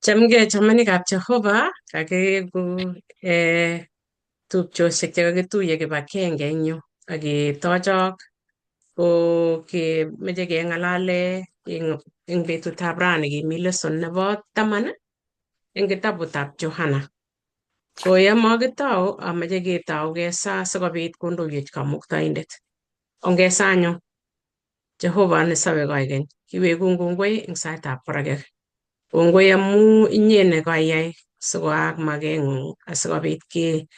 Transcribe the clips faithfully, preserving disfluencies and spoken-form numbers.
Chamgei chamanikab Jehovah, kakiku, eh, tupchosiek che kakituiyo kibagenge en yu. Aki tochok, ko kimeche kengalale, eng, eng betutab rani kimi lesson nebo taman, eng kitabutab Johana. Ko ia mo kitau, ameche kitau kesa, sikobit kondoiech Kamuktaindet. Ongesa nyo. Jehovah ne sawe kaikeny, kiwekun kongoi eng saitab koraki. Kongoi amu inye ne kaiai, sikoak magengung, asikobit ke,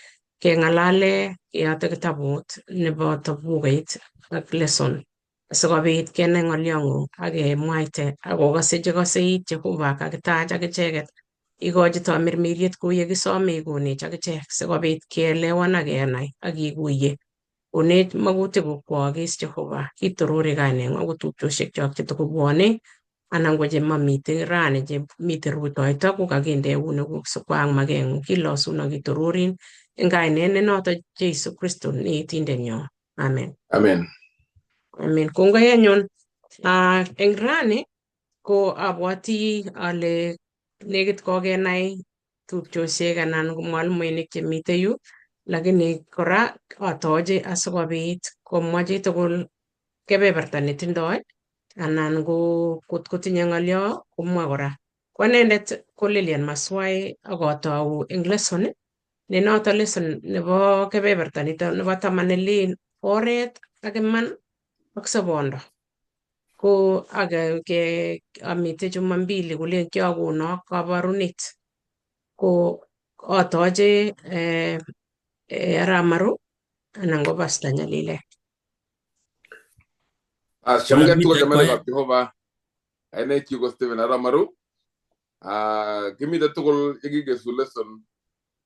kengalale, ke ate kitabut, nebo tabukait, ak lesson. Asikobit ke ne ngoliongu, ake mwaite, ako kase je kase i Jehovah, kakitach ake cheket. Iko je to mirmiriet ko ye kisome iko ne chake chek, sikobit ke lewan ake anai, aki kuye. Une maguti ko kuagis Jehovah, kitorori kainengu, ako tupchosiek chok che toko buane, anan ko je mamite rane, je mite ruto aita ko kakinde une ko sokuang magengu, kilos una kitororin, eng kainen ne nota Jesu Kristo ne tinde nyo. Amen. Amen. Amen. Kongoi anyon, ah, eng rane, ko abuati ale nekit ko kenai, tupchosiek anan ko mwalmoinik che mite yu, lakini kora atoje asikobit, ko mwaje tokol kebeberta ne tindoi, anan ko kutkuti nyangalio, ko mwa kora. Ko nendet ko Lilian Masuai, ako tau eng lesson, ne nota lesson, nebo kebeberta ne ta, nebo taman ne lin, oret, ake man, ak sabondo. Ko ake ke amite juma mbili ko lien ke ako no kabarunit. Ko otoje, eh, eh, Aramaru, anan ko Pastor Nyalile. Ah, siamo che tu chiamare Jehovah. Ene chico Steven Aramaru. Ah, kemi da tukul igi ke su lesson.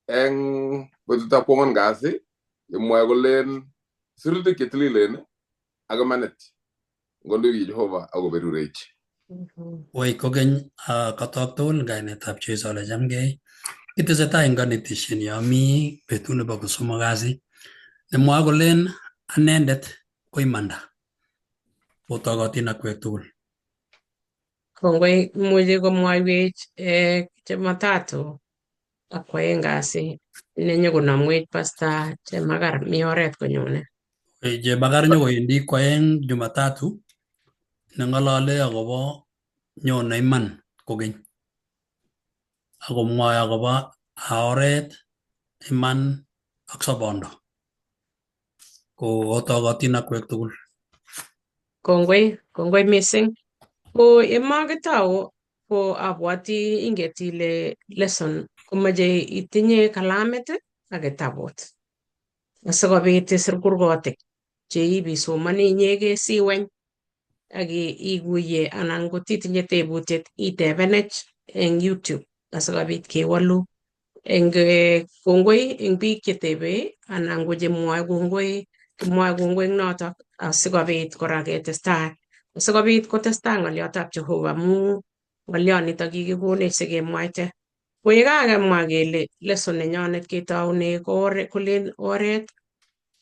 Eng, betuta pongon gasi, e mo ago len, sirute ke tili len, aga manet. Gondo wi Jehovah, ago beru reich. Wai kogen, ah, katok tol, gai ne tap chui sole jam gei. Ite seta eng gani tisin ya mi, betu ne baku suma gasi. Ne mo ago len, anendet, koi manda. Poto ago tina kwek tol. Kongoi, muje ko mwai wej, eh, Jumatatu. Ako eng gasi, ne nyo ko nam wej Pastor, che magar mi oret ko nyone. Eh, che magar nyo ko indi ko eng Jumatatu, ne ngalale ako bo nyo na iman ko geny. Ako mwai ako ba, a oret, iman, ak sabondo. Ko oto ago tina kwek tukul. Kongoi, kongoi mising. Ko e mage tau, ko abuati inge tile lesson, ko maje itinye kalamet, ake tabot. Asikobit sirkur gotek. Che ibi sumani nyege siweny. Aki iguye anan ko titinye tebutiet ite benech eng YouTube. Asikobit ke walu. Eng, eh, kongoi, eng bik ke tebe, anan ko je mwai kongoi, ke mwai kongoi notok, asikobit ko rake testa. Asikobit ko testa ngalio tap Jehovah mu, ngalio ni taki ke kone sege mwaite. Ko ega ke mwai ke le, lesson ne nyonet ke tau ne ko ore, ko len oret,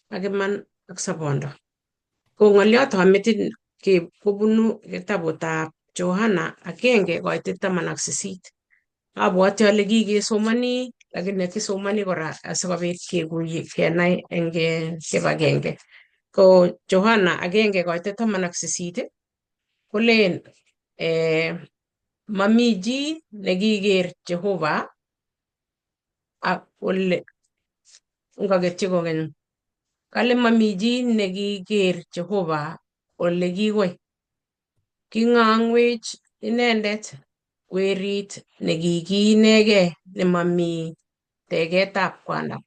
ake man ak sabondo. Ko ngalio tau metin ke ko bunu ke tabot a Johana, akenge ko ite taman ak sisit. Abuati ale gige sumani, lakini aki sumani kora, asikobit ke guye ke nai enge ke bagenge. Ko Johana, akenge ko ite taman ak sisit. Ko len, eh, mamiji ne giger Jehovah, a, ole, unga ke chiko gen. Kale mamiji ne giger Jehovah, ole gigoi. Kingang wej inendet, werit ne gigi nege, ne mami tege tap kwanda.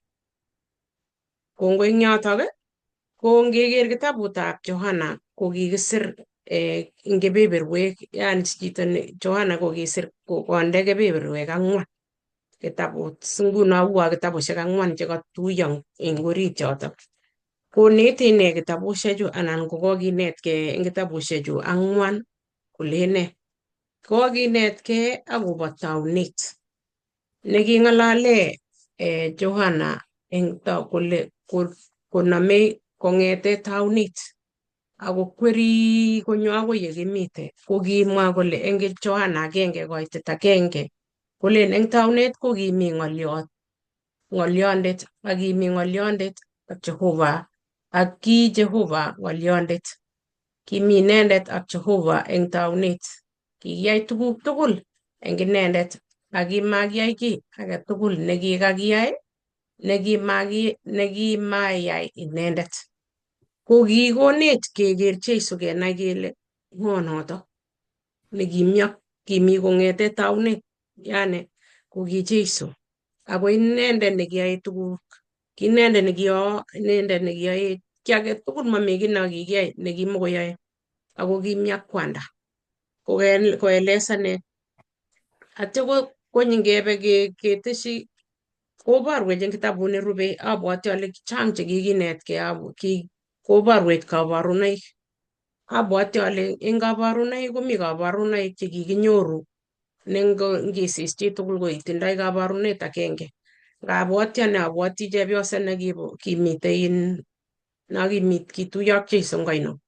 Kongoi nyotoke, ko ngeger ke tabot a Johana, ko gigisir, eh, inge beber wek, yani chito ne, Johana ko gisir, ko, ko ande ke beber wek angwan. Ke tabot, sunguna ua ke tabot siak angwan, che ko tuyang, inguri choto. Ko nete ne ke tabot siak ju, anan ko ko ginet ke, inge tabot siak ju, angwan, ko lene. Ko ginet ke, agu batau nit. Ne gingalale, eh, Johana, eng tau kole, ko, ko name, ko ngete tau nit. Ago kweri, ko nyo ago ye ke mite. Ko gi mwa kole, enge Johana, akenge ko ite takenge. Kolen, eng taunet ko kimi ngoliot, ngoliondet, a kimi ngoliondet, a Jehova, a ki Jehova ngoliondet. Kimi inendet a Jehova eng taunet. Ki kiai tukuk tugul eng inendet, a ki ma kiai ki, a ki tugul ne ki kakiai, ne ki ma ki, ne ki ma iai inendet. Ko ki konet keker Jeiso ke nai kele ngonoto. Ne ki miak, kimi kongete taunet, iane, ko ki Jeiso. Ako inendet ne kiai tukuk. Ki inendet ne ki o, inendet ne kiai, kiake tukuk ma me ki na ki kiai, ne ki mo ko iai. Ako ki miak kuanda. Ko ke, ko elesa ne. Ate ko, ko nyinge be ke, ke tesi, ko baruej eng kitabu ne Rubei, a boati ale ki chang che ki kinet ke a bo, ki, ko baruej kabarunai. A boati ale eng kabarunai, ko mi kabarunai che ki kinyoru. Neng ko ngi sisti tukul ko itindai kabarunai ta kenge. Nga boati ane a boati je biosa na ki bo, ki mite in, na ki mit, ki tuiak che isong kaino.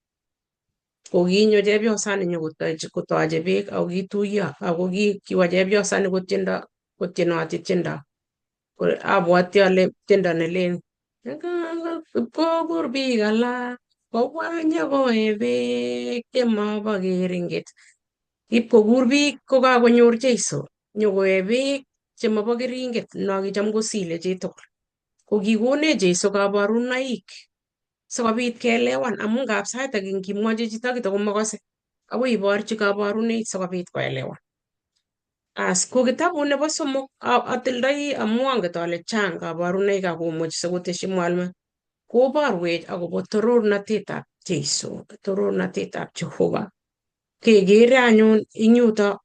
Ko ki nyo je biosa ne nyo ko ta, ko ta je bek, a ko ki tuia, a ko ki, ki wa je biosa ne ko tinda, ko tinda, ti tinda. Ko a boati ale tinda ne len. Ko, ko gurbi gala, ko wa nyo ko ebe, ke ma ba ke ringgit. Ip ko gurbi, ko ka ko nyor Jeiso. Nyo ko ebe, che ma ba ke ringgit, na ki jam ko sile je tok. Ko ki kone Jeiso kabarunai. Sokabit ke elewan, amu ngap sai ta king ki moje jita kita ko makose. Abu i bar chi kabarunai sokabit ko elewan. As ko kitabu ne ba somok, a, a tildai amu ang to ale chang kabarunai ka ko moje sa ko te si mualma. Ko baruej a ko bo toror na teta Jeiso, toror na teta Jehova. Ke gere anyon inyuta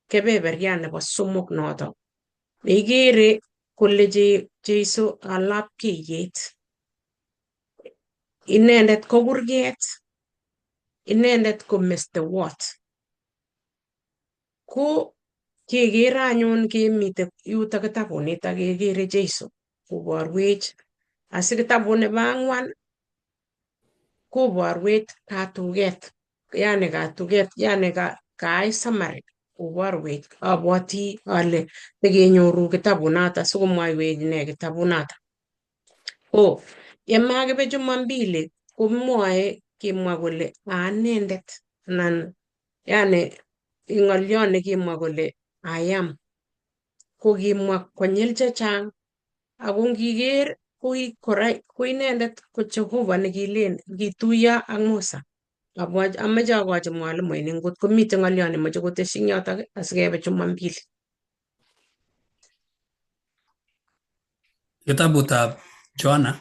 ke beber ya ne ba somok noto. Ne gere ko le Je-, Jeiso a lap ke yet. Inendet ko gurget, inendet ko meste wot. Ko ke gere anyon ke mite iuta ke ta ko ne ta ke gere Jeiso. Ko baruej. Asi ke ta bo ne bangwan. Ko baruej ka tuget. Ya ne ka tuget. Ya ne ka, ka ai samare. Ko baruej. A boati ale. Te ke nyoru ke ta bo nata. So ko mai we ne ke ta bo nata. Ko, e ma ke be jumambile, ko moe ke moa ko le, a nendet, nan, ya ne, ingalione ke moa ko le, a yam. Ko ke moa ko nyel chachang, a ko ngiger, ko i korai, ko i nendet, ko Jehova ne ke len, ke tuia ang mosa. A bua, a ma ja ko a ja moa le moe, ne ngot ko mite ngalione, ma ja ko te singiota, a sige be jumambile. Kitabu ta Johana,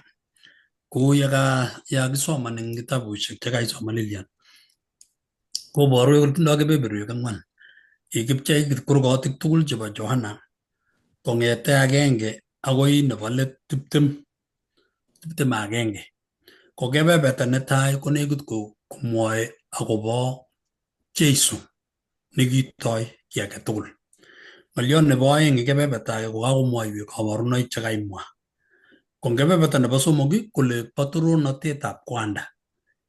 ko ya ka, ya ki soma ning kitabu si, ya ka i soma Lilian. Ko baru ya ko tunda ke beberu ya ka ngwan. I kipcha i kit kurgo tik tukul jiba Johana. Ko ngete agenge, a ko i ne bale tiptim, tiptim agenge. Ko ke bebeta ne tai, ko ne kit ko, ko moe, a ko bo, Jeisu. Ni ki toi kia ke tukul. Ngalione boa e ngi ke bebeta ke ko ka ko moa i we ka baru na i chakai moa. Ko ngi ke bebeta ne ba somoki ko le ba toror na teta kuanda.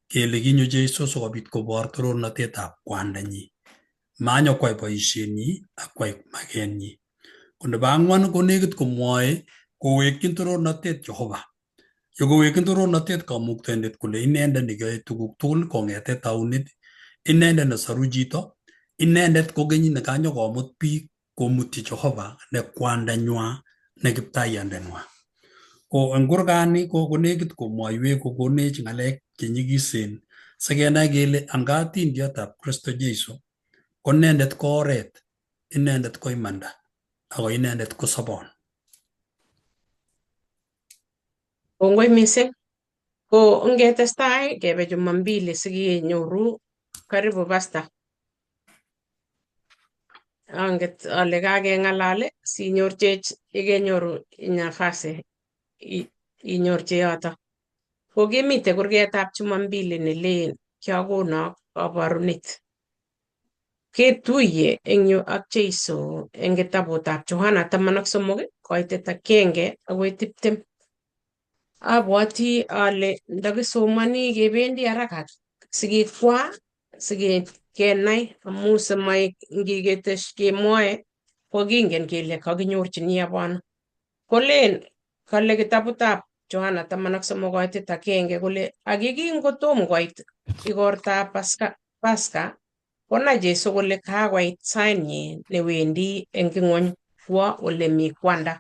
Ke le ki nyo Jeiso so ka bit ko ba toror na teta kuanda nyi. Ma nyo kwai ba isi nyi, a kwai ma ke nyi. Ko ne ba ngwan ko ne kit ko moa e, ko we kin toror na tet Jehova. Yo ko we kin toror na tet ka muktendet ko le inendet ni ke tukuk tukul ko nge tet aunit. Inendet na saru jito. Inendet ko genyi na ka nyo ko mut pi ko mut ti Jehova ne kuanda nyoa ne kiptai ande nua. Ko anggur gani ko ko ne kit ko moa i we ko ko ne chingalek ke nyi ki sen. Sa ke na ke le angati ndia ta Kristo Jeiso. Ko inendet ko oret. Inendet ko imanda. A ko inendet ko sabon. Kongoi mese. Ko nge testai, ke be jumambile sigi nyoru, karibu basta. Anget ale ka ke ngalale, si nyor chech, i ke nyoru, i nya fase, i, i nyor che ata. Ko ke mite, ko ke tap jumambile ne le, kia ko na, ka barunit. Ke tuie, eng nyo ak Jeiso, eng ke tabu tap Johana, tamanak somoge, ko ai teta kenge, a we tiptim. A boati ale, ndaki somani ke bendi arakat. Sige kwa, sige kenai, amu samai ngi ke tes ke moe, Ko kingen kele, kakinyorjin ia bano. Kolen, kale kitabutab Johana taman ak somok, oit, takenge kole, aki kingotom koit igorta Paska, Paska, ko na Jesu kole kakoit sain ne wendi engkingony kua ole mi Kuanda.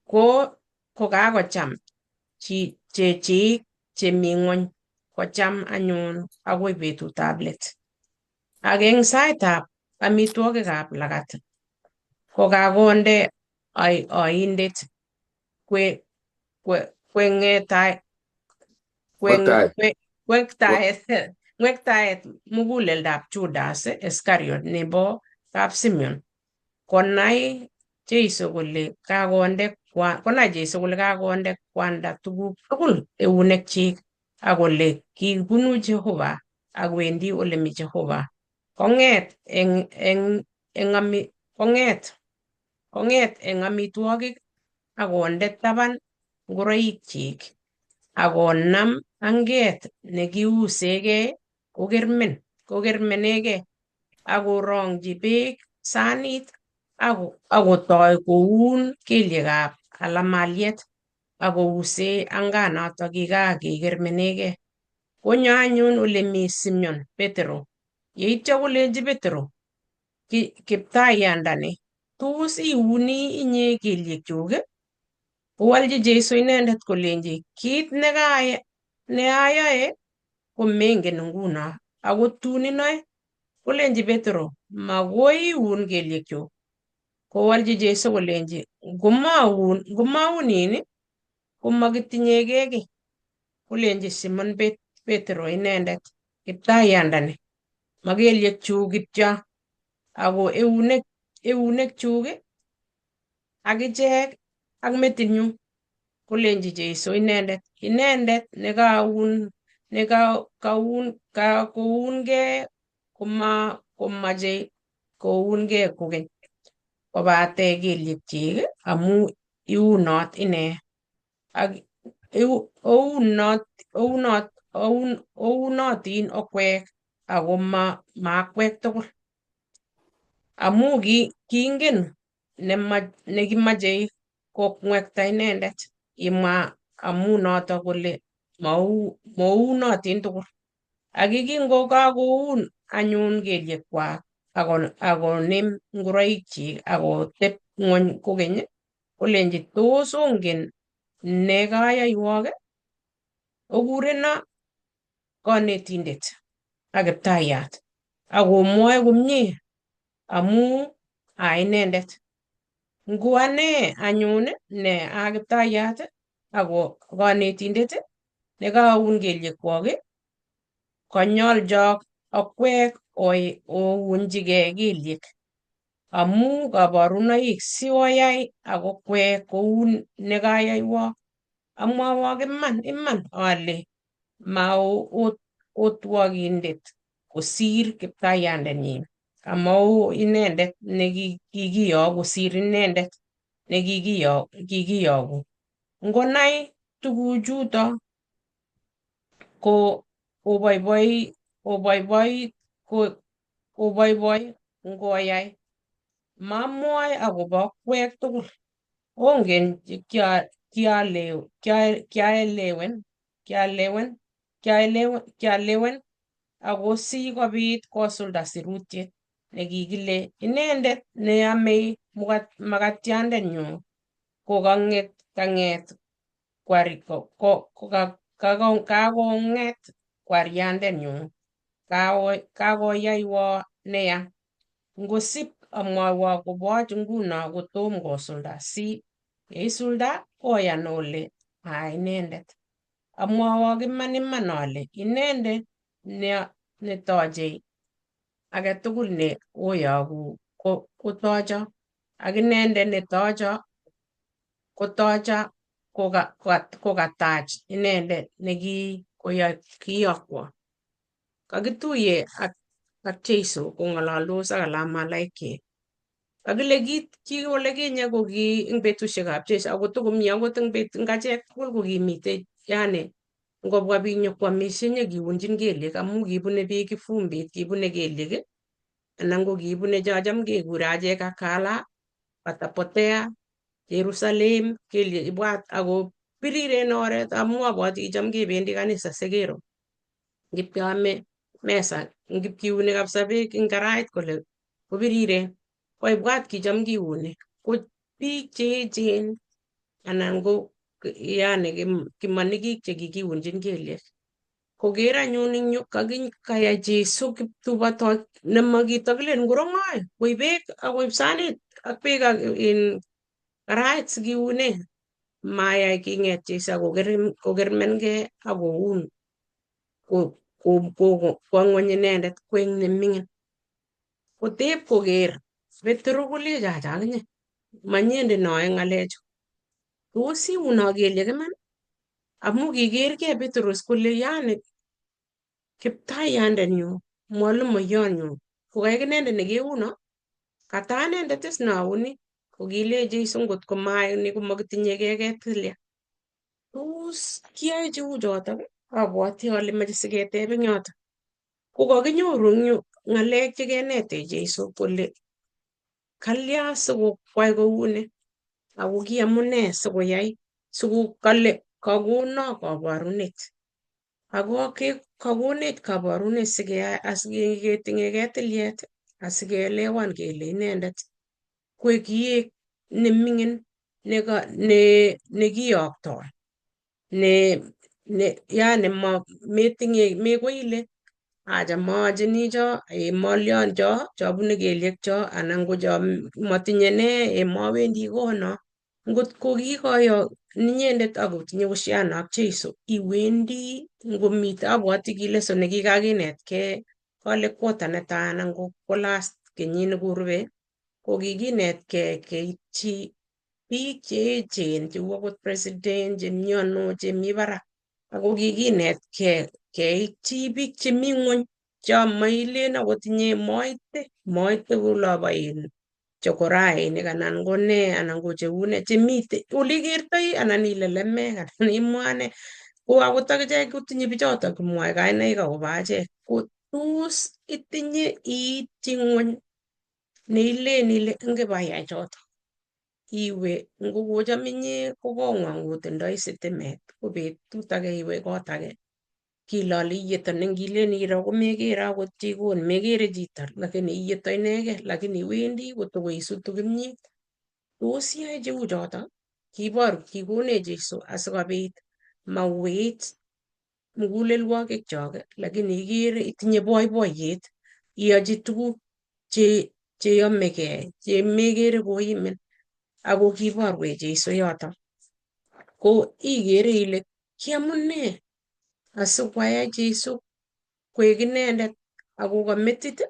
Ko, ko kako jam, ji, je, ji, je mi ngony, ko jam anyun akoi betutab let. Ak eng saitab amituakikab lagat, ko kakonde ai, aindet kue, kue, kuengetae, kueng, kue, kuengtaet, kuengtaet mukuleldab Judas Iskariot, nebo kab Simion. Ko na Jesu kole kakonde kua, ko na Jesu kole kakonde Kuanda tukuk tukul eunek jik, ak kole kibunu Jehova, ak wendi ole mi Jehova. Konget eng, eng, eng ami, konget, konget eng amituakik, ak konde taban nguraik jik, ak konam anget ne kiusege kokermen, kokermenege, ak korongji bek sanit, ak, ak kotoi koun keliekab alamaliet, ak kouse anganato kika kekermenege. Ko nyo anyun ole mi Simion Petero. Iei tia kolenji Petero, ki, Kiptaiandane, tos iuni inye keliek joke? Ko walji Jesu inendet kolenji, kit ne kaya, ne ayae, ko mengen nguna, ak ko tuni noe. Kolenji Petero, ma ko iun keliek joke. Ko walji Jesu kolenji, ko ma un, ko ma un ini, ko ma kitinyekeke. Kolenji Simon Pet-, Petero inendet, Kiptaiandane, ma keliek joke tia, ak ko eunek, eunek joke, aki jek, ak metinyu. Kolenji Jesu inendet, inendet ne kaun, ne ka, kaun, ka, kounke, ko ma, ko ma jei, kounke kokeny. Ko bate keliek jik, amu iunot ine. Ak, eu, ounot, ounot, oun, ounot in okuek, ak ko ma, ma kuek tukul. Amu ki, kingen ne ma, ne ki ma jei ko kuekta inendet, i ma amu noto kole ma u, ma unot in tukul. Aki kingo ka ko un anyun keliek kuak, ak ko, ak ko nem nguraik jik, ak ko tep ngony kokeny, kolenji, tos ongen ne kaya iuoke? Okure na kanetindet, a Kiptaiat, ak ko moe kumnye, amu a inendet. Ngua ne anyun ne a Kiptaiat, ak ko kanetindet, ne ka un keliek kuoki, konyol jok okuek oi, o un jike keliek. Amu kabarunoik sioiai, ak okuek ko un ne kaya iuok. Amu a uoki man, i man, ale, ma o, o, otuokindet kosir Kiptaiandeni. Amu inendet ne ki, kikio kosir inendet ne kikio, kikioku. Ngonai tuku juto ko oboiboi, oboiboi, ko oboiboi ngoiai. Ma moe akobo kuek tukul. Ongen kia, kia leu, kia, kia lewen, kia lewen, kia lewen, kia lewen, ak ko si kobit kosulda sirutiet, ne kikile, inendet ne amei mukat, makatiandeniu, ko kanget, kanget, kuari, ko, ko, ko ka, ka, ko, ka konget kuariandeniu, ka o, ka koia iuo nea. Ngosip amu a uoki boat nguna ko tom kosulda si, e isulda oia nole a inendet. Amu a uoki man i man ale, inendet ne, ne toje, ake tukul ne oia ku, ko, ko toja, ak inendet ne toja, ko toja, ko ka, ko ka, ko katach, inendet ne ki, ko ia, ki akua. Kakituye ak, ak Jesu ko ngalalos ak ala malaike. Kakilekit, ki koleki ne ko ki ing betusiek ab Jesu, ak ko tuku mia ko ting bet, ing kajek kul ko ki mite, yane. Ngo bua bi nyo kua mese ne ki unjin keliek, amu ki bune beki fumbit, ki bune keliek. anan ko kibune chacham ke kuraje kakala, patapotea, Jerusalem, ke lie ibuat, ako birire noret, amu abuat icham ke bendi kanisa sekero. Ngip kame mesa, ngip kiune kap sabe, king karait kole, ko birire, ko ibuat kicham kiune. Ko bik chechen, anan ko, yani, ki, ki maniki che ki kiun chin ke lie. Ko kera nyuning nyu kagin kaya Jesu ki tuba to, na magi taglen gurong ai. Ko ibek, ako ibsanit, akpek in karait kiune. Maya ki nget Jesu, ako ker, ko ker men ke, ako un. Ko, ko, ko, ko, ko angon nyenendet, ko eng ne mingin. Ko tep ko ker, Petero ko le jajag nye. Manyende no eng alejo. Tusi una ke lie ke man. Amu ki ker ke Petero ko le yane. Kiptai yande nyu, molu mo yon nyu. Ko kai ke nende ne ke uno. Kata nende tes na uni. Ko gile Jesu ngot ko mai ni ko magtinye ke ke tilia. Tus kia e ju jota. Abo ati ole majisike te be nyota. Ko ka ke nyu rung nyu. Ngalek che ke nete Jesu ko le. Kalia se ko kwai ko une. Ako kia mune se ko yai. Se ko kale ka ko na ka barunet. Ako ke ka ko net ka barunet se ke a, as ke, ke tinge ke teliet. As ke lewan ke le nendet. Kue kie ne mingin ne ka, ne, ne ki okto. Ne, ne, ya ne ma, me tinge, me ko ile. Aja ma jeni jo, e ma lion jo, jo bune ke liek jo, anan ko jo ma tinge ne, e ma wendi ko no. Ngot ko ki ko yo, ninyendet ako tinye ko siana ak Jesu. I wendi, ngo mita abo ati ki leso ne ki ka ki net ke, ko le kota ne ta anan ko ko last ke nyin gurbe. Ko ki ki net ke, ke ti, pi ke chen, ti wakot president, je mi ono, je mi bara. Ako ki ki net ke, ke ti pi ke mi ngon, ja ma ile na ko tinye moite, moite ko la ba in. Chokorai ni kanan ko ne, anan ko che une, che mite. Uli kirtoi, anan ile leme, kanan i muane. Ko ako tak je ko tinye bichota, ko muai kai na i ka ko ba je. Ko tus i tinye i tingon. Ni ile, ni ile, nge ba ya chota. Iwe, ngo ko ja minye, ko ko ngwa ngo tendoi se temet. Ko be tu take iwe ko take. Ki lali ieta nengile ni ra ko meke ra ko ti ko meke re jitar. Lakini ieta nege, lakini wendi ko to we isu to kimni. To sia je ujota. Ki bar, ki ko ne Jesu, as ka beit. Ma weit. Mugule lua ke choke. Lakini igire, itinye boi boi yet. Ia ji tu, je, je ya meke, je meke re ko imen. Ako ki bar we Jesu yota. Ko igire ile, kia mune. Asu kwaya Jesu, kwe ginendet, ako ka metit,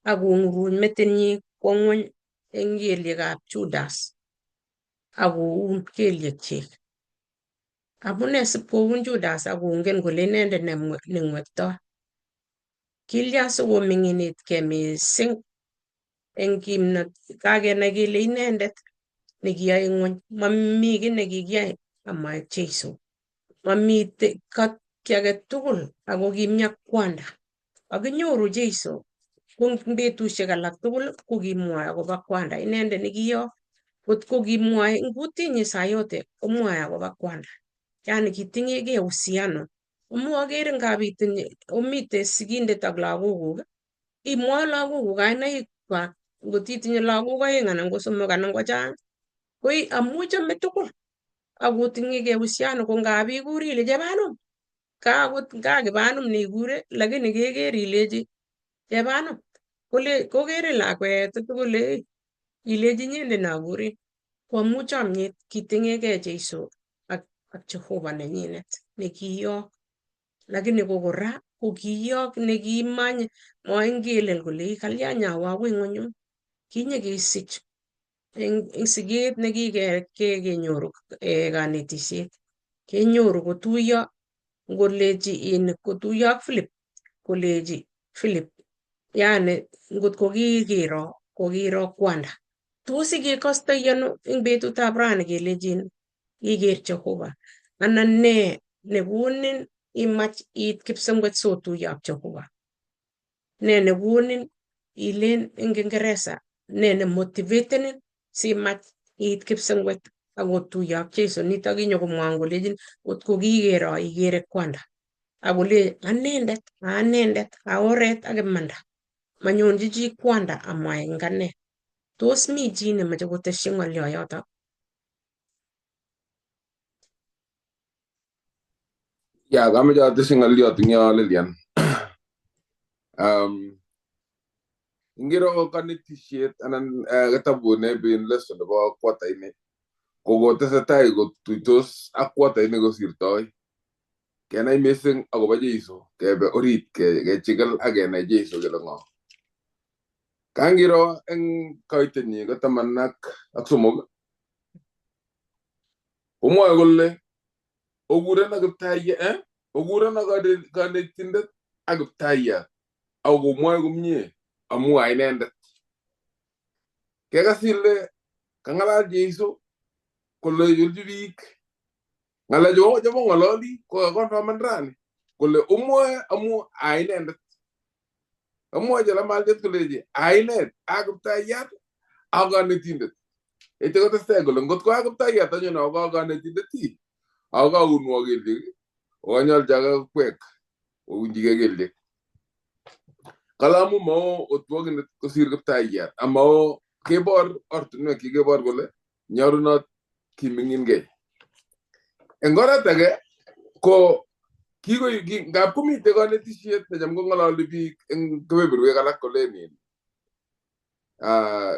ako ngurun metit ni ko ngon engeli ka Judas. Ako un keli chek. Amu ne se po un Judas, ako ungen ko le nende ne mwe-, ne ngwekto. Kilia se ko minginit ke mi sing Eng kim na kake na gile inendet, ne gia ingon, ma mi gine gi gia, ama Jesu. Ma mi te kat kia ke tukul, ako gi mia kwanda. Ako nyoru Jesu, kung betu se ka lak tukul, ko gi mua, ako ba kwanda. Inende ne gio, kot ko gi mua, nguti ni sayote, ko mua, ako ba kwanda. Yani ki tinge ge usiano. O mua ge ren ka bitin, o mite siginde tagla gugu. I mua lagu gu gai na i kua. Gu ti tinye lagu gai nga nang gu sumo ka nang gu jang. Kui amu jam me tukul. Agu tinye ge usiano ko nga bi guri le jabano. Ka agu nga ge bano ni gure lagi ni ge ge ri le ji. Jabano. Ko le ko ge re la kue tu tukul le. I le ji nyende na guri. Kua mucha mnyet ki tinge ge Jesu ak, ak Jehova ne nyenet ne ki yok. Lakini ko ko ra ko ki yok ne ki manye mo engilel ko le i kalia nya wa wi ngonyo. Ki nye ki sich. Eng, eng siget ne ki ke, ke, ke nyoru, e, ka ne ti sit. Ke nyoru ko tu yok. Ngo leji in ko tu yok Filip. Ko leji Filip. Yane ngot ko gi giro, ko giro kwanda. Tu si gi kosta yano ing betu ta brane gi lejin. Gi gir Jehova. Ana ne, ne gunin i mach it kipsam gat so tu yok Jehova. Ne, ne gunin ilen en Kingeresa, ne ne motivatenin, si mach iit kipsengwet, a kotuiak Jeiso, nito aki nyo kumwang ko lejin, kot ko kikero, ikere kwanda. A ko le, anendet, anendet, a oret, a kemanda. Manyon jiji kwanda, a mwaing kane. Tos mi jine, ma jako tesing a lio yoto. Ya, kami ja tesing a lio tingia Lilian. Um, ingiro ko kani tisiet, anan, eh, katabu ne bin lesson ba kwata ini. Ko ko tesa tai ko tuitos, a kwata ini ko sirtoi. Kena i meseng, a ko ba Jeiso, ke be orit, ke, ke cikal, a kena Jeiso, ke lengo. Kangiro, eng kaiteni, kataman nak, ak sumog. Umoe ko le, oguran a kiptaya, eh? Oguran a kane, kane tindet, a kiptaya. Au ko umoe ko mie, amu ainendet. Ke kasi le, kangala Jeiso, ko le yul jubik. Ngala jo, jo mo ngalali, ko ka kon faman rani. Ko le umoe, amu ainendet. Amu aja la mal jet ko le ji. Aine, a kiptayat, a kane tindet. Ete ko testa ko le, kot ko a kiptayat, a nyo na, a kane tindet ti. A ka unu a gildi. O anyal jaga kwek. O unji ke gildi. Kalamu mao, o tuagin ko sir kiptayat. A mao, ke bor, ortu ne, ke, ke bor ko le. Nyaru not, ki mingin gei. Engora tage, ko, ki ko, ki, gap ko mi te ko ne tisiet, na jam ko ngala libi, eng kebe biru, e kalak ko lenin. Ah,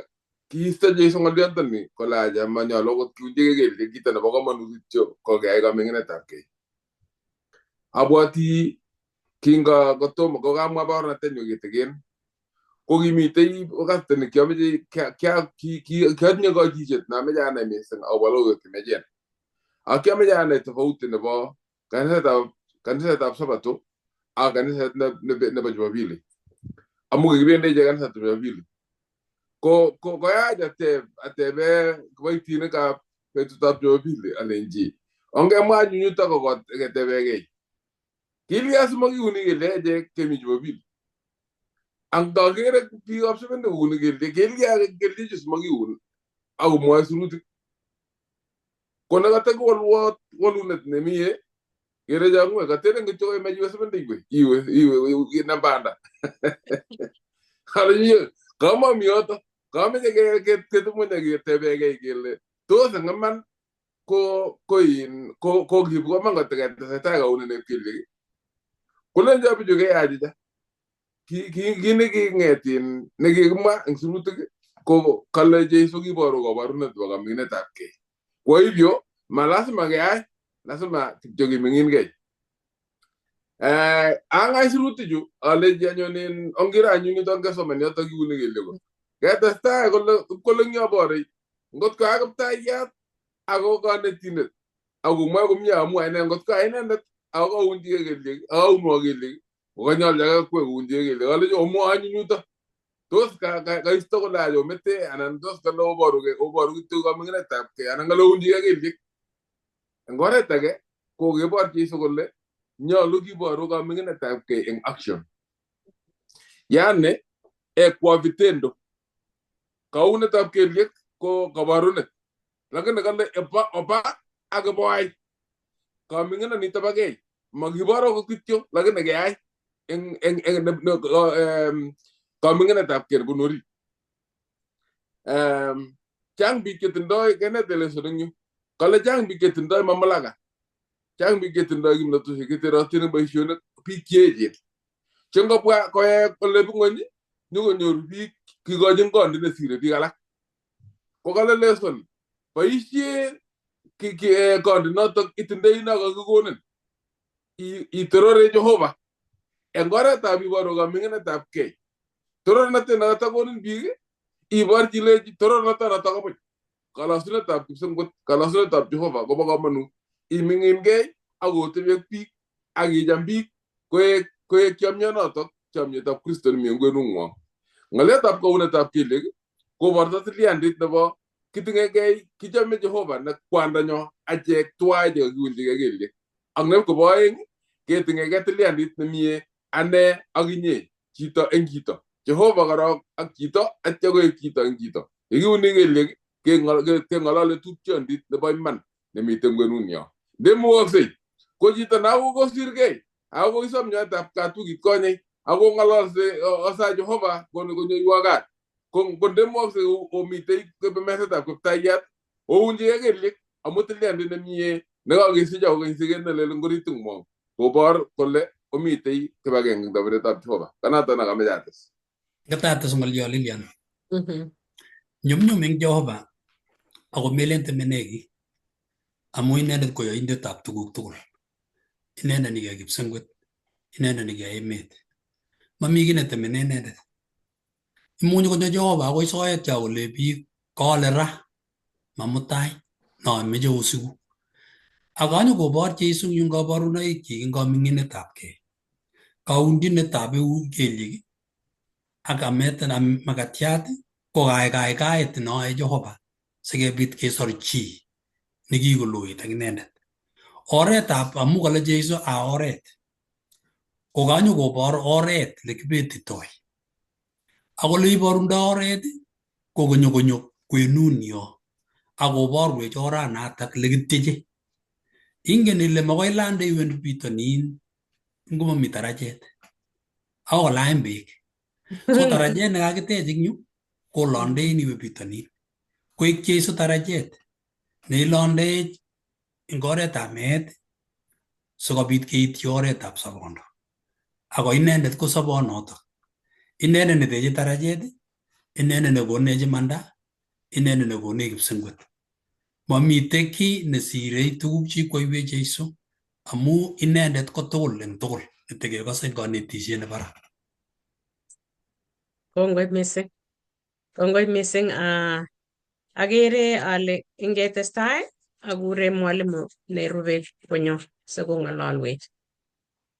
ki ista Jeiso ngal dian tani, ko la ja ma nyalo ko ki unji ke gei, kita na baka manu tio, ko gei ka mingin e tak ke. Abuati, kinga ko to, ko ka ma ba na tenyo ke tegen. Ko ki mi te, ko ka tani, kia me je, kia, kia, ki, ki, kia nya ko ki jet, na me ja na me seng, au balo ke me jen. A kia me ja na te fau te ne ba, kanisa ta, kanisa ta Sabato, a kanisa na, na, na ba Jumapili. Amu ke ben de kanisa ta Jumapili. Ko, ko, ko ya ja te, a te be, ko bai tine ka, pe tu ta Jumapili, a lenji. Onge ma nyunyu ta ko, ko, ke te be gei. Ke lia suma ki uni ke le je ke mi Jumapili. Anga kere pi op se bende uni ke le, ke lia ke le je suma ki uni. Au mo ai suruti. Kona kata ko walu, walu net ne mi e. Kere ja ngue, ka tere nge choka e ma jiwa se bende iwe. Iwe, iwe, iwe, iwe, na banda. Kala iwe, kama mi oto. Kama je ke, ke, ke tu mo nya ke te be ke, ke le. To sa ngaman. Ko, ko in, ko, ko ki buka manga tega, tega, tega, une ne kili. Ko le nja pi juga ya jija. Ki, ki, ki ne ki ngetin, ne ki ma, eng suruti ki, ko, kala Jeiso ki baru ko, baru ne tu ka mingin e tak ke. Ko i bio, ma lasima ke ai, lasima ki jogi mingin ke. Eh, anga i suruti ju, a le ji anyo nin, ongira anyo ni tongke so meni, oto ki uni ke le ko. Ke testa, ko le, ko le ngia bori. Ngot ko a kiptayat, a ko ka ne tinet. A ko ma ko mia amu aine ngot ko aine net. A ko unji ke geli. A ko mo geli. Ko ka nyal jaga ko unji ke geli. Kala jo mo anyu nyuta. Tos ka, ka, ka isto ko la jo mete, anan tos ka lo baru ke, o baru ke tu ka mingin e tak ke, anan ka lo unji ke geli. Engora e tak ke, ko ke bar ki so ko le, nyalu ki baru ka mingin e tak ke in action. Yane, e ko vitendo. Ka une tak ke liek, ko ka baru ne. Lakin ne kala e ba, o ba, a ke bo ai. Ka mingin e ni ta ba ke. Ma ki baru ko kitio, lakin ne ke ai. Eng, eng, eng, ne, ne, em, ka mingin e tak ke bunuri. Em, chang bi ke tindoi, kene tele so dengu. Kala chang bi ke tindoi, ma malaga. Chang bi ke tindoi, gim na tu si ke tera tini ba isio ne, pi ke je. Chang ko pua, ko e, ko le bungo ni, nyugo nyoru pi, ki ko jeng ko, ndine sire, pi kala. Ko kala lesson. Ba isie, ki, ki, e, ko, ndine to, itindoi na ko, ko nen. I, i teror e Jehova. Engora ta bi baru ka mingin e tak ke. Teror na te na ta ko nen bi ke. I bar ji le ji teror na ta na ta ko pai. Kala sune ta bi sengkot, kala sune ta bi Jehova, ko ba ka manu. I mingin ke, a ko te bi pi, a ki jam bi, ko e, ko e kiam nya na to, kiam nya ta Kristo ni mi ngue nungwa. Ngale ta ko une ta ke le, ko bar ta te lian dit na ba, ki tinge ke, ki jam e Jehova, na kwanda nyo, a je, tua je, ki unji ke geli. Ang nem ko ba eng, ke tinge ke te lian dit na mi e, ane, a ki nye, jita, eng jita. Jehovah korok ak chito, at sako chito, ang chito. Eki uni ngeliek, ke ngol-, ke, ke ngolole tution dit, ne bai man, ne mi tenguen uni o. Nde muak sei. Ko chito na ko ko sirke. Ako isom nyo tap ka tukit ko nyai. Ako ngolol se, o, o sa Jehovah, ko, ko nyo iwagat. Kon, kon nde muak sei o, o mitei ke pemesa tap ke tayat. O unje ya ngeliek, amu telian de ne mie, ne ka ke si jau ke si ke ne le lengori tung mo. Ko bor, ko le, o mitei, ke ba geng da bere tap Jehovah. Kana ta na ka mejates. Katates ngol yo Lilian. Mhm. Nyum nyum eng Jehovah. Ako melen te menegi. Amu inendet ko yo inde tap tukuk tukul. Inendet ni ke kipsengwet. Inendet ni ke emet. Ma mi kine te menendet. Imunyi ko te Jehovah, ako isoet ya ko lebi kolera. Mamutai. No, meje usiku. Ako anyo ko bor Jesu yung ko bor unai ki, yung ko mingine tap ke. Ka undi ne tap e u keliek. Aka meten am makatiat, ko kai kai kai et no e Jehovah. Seke bit ke sor chi. Niki ko lui tang nendet. Oret ap amu kala Jesu a oret. Ko kanyo ko bor oret le kibeti toi. Ako le i bor unda oret, ko konyo konyo kue nunio. Ako bor we chora na tak le kiteje. Ingen ile mako ilande iwen pitonin. Nguma mi tarajet. Ako lain bik. So tarajet ne kakitejik nyu, ko londe ini we pitonin. Ko ik Jesu tarajet. Ne londe in koret amet, so kabit ke iti oret ap sabondo. Ako inendet ko sabondo oto. Inendet ne teje tarajet, inendet ne ko neje manda, inendet ne ko ne kipsengwet. Ma mi teki ne sirei tukuk chi ko iwe Jesu, amu inendet ko tol leng tol, ne teke ko seng ko ne tije ne bara. Kongoi mising. Kongoi mising, a, agere ale inge testai, agure mwalimu ne Rube konyo, se konga lalwe.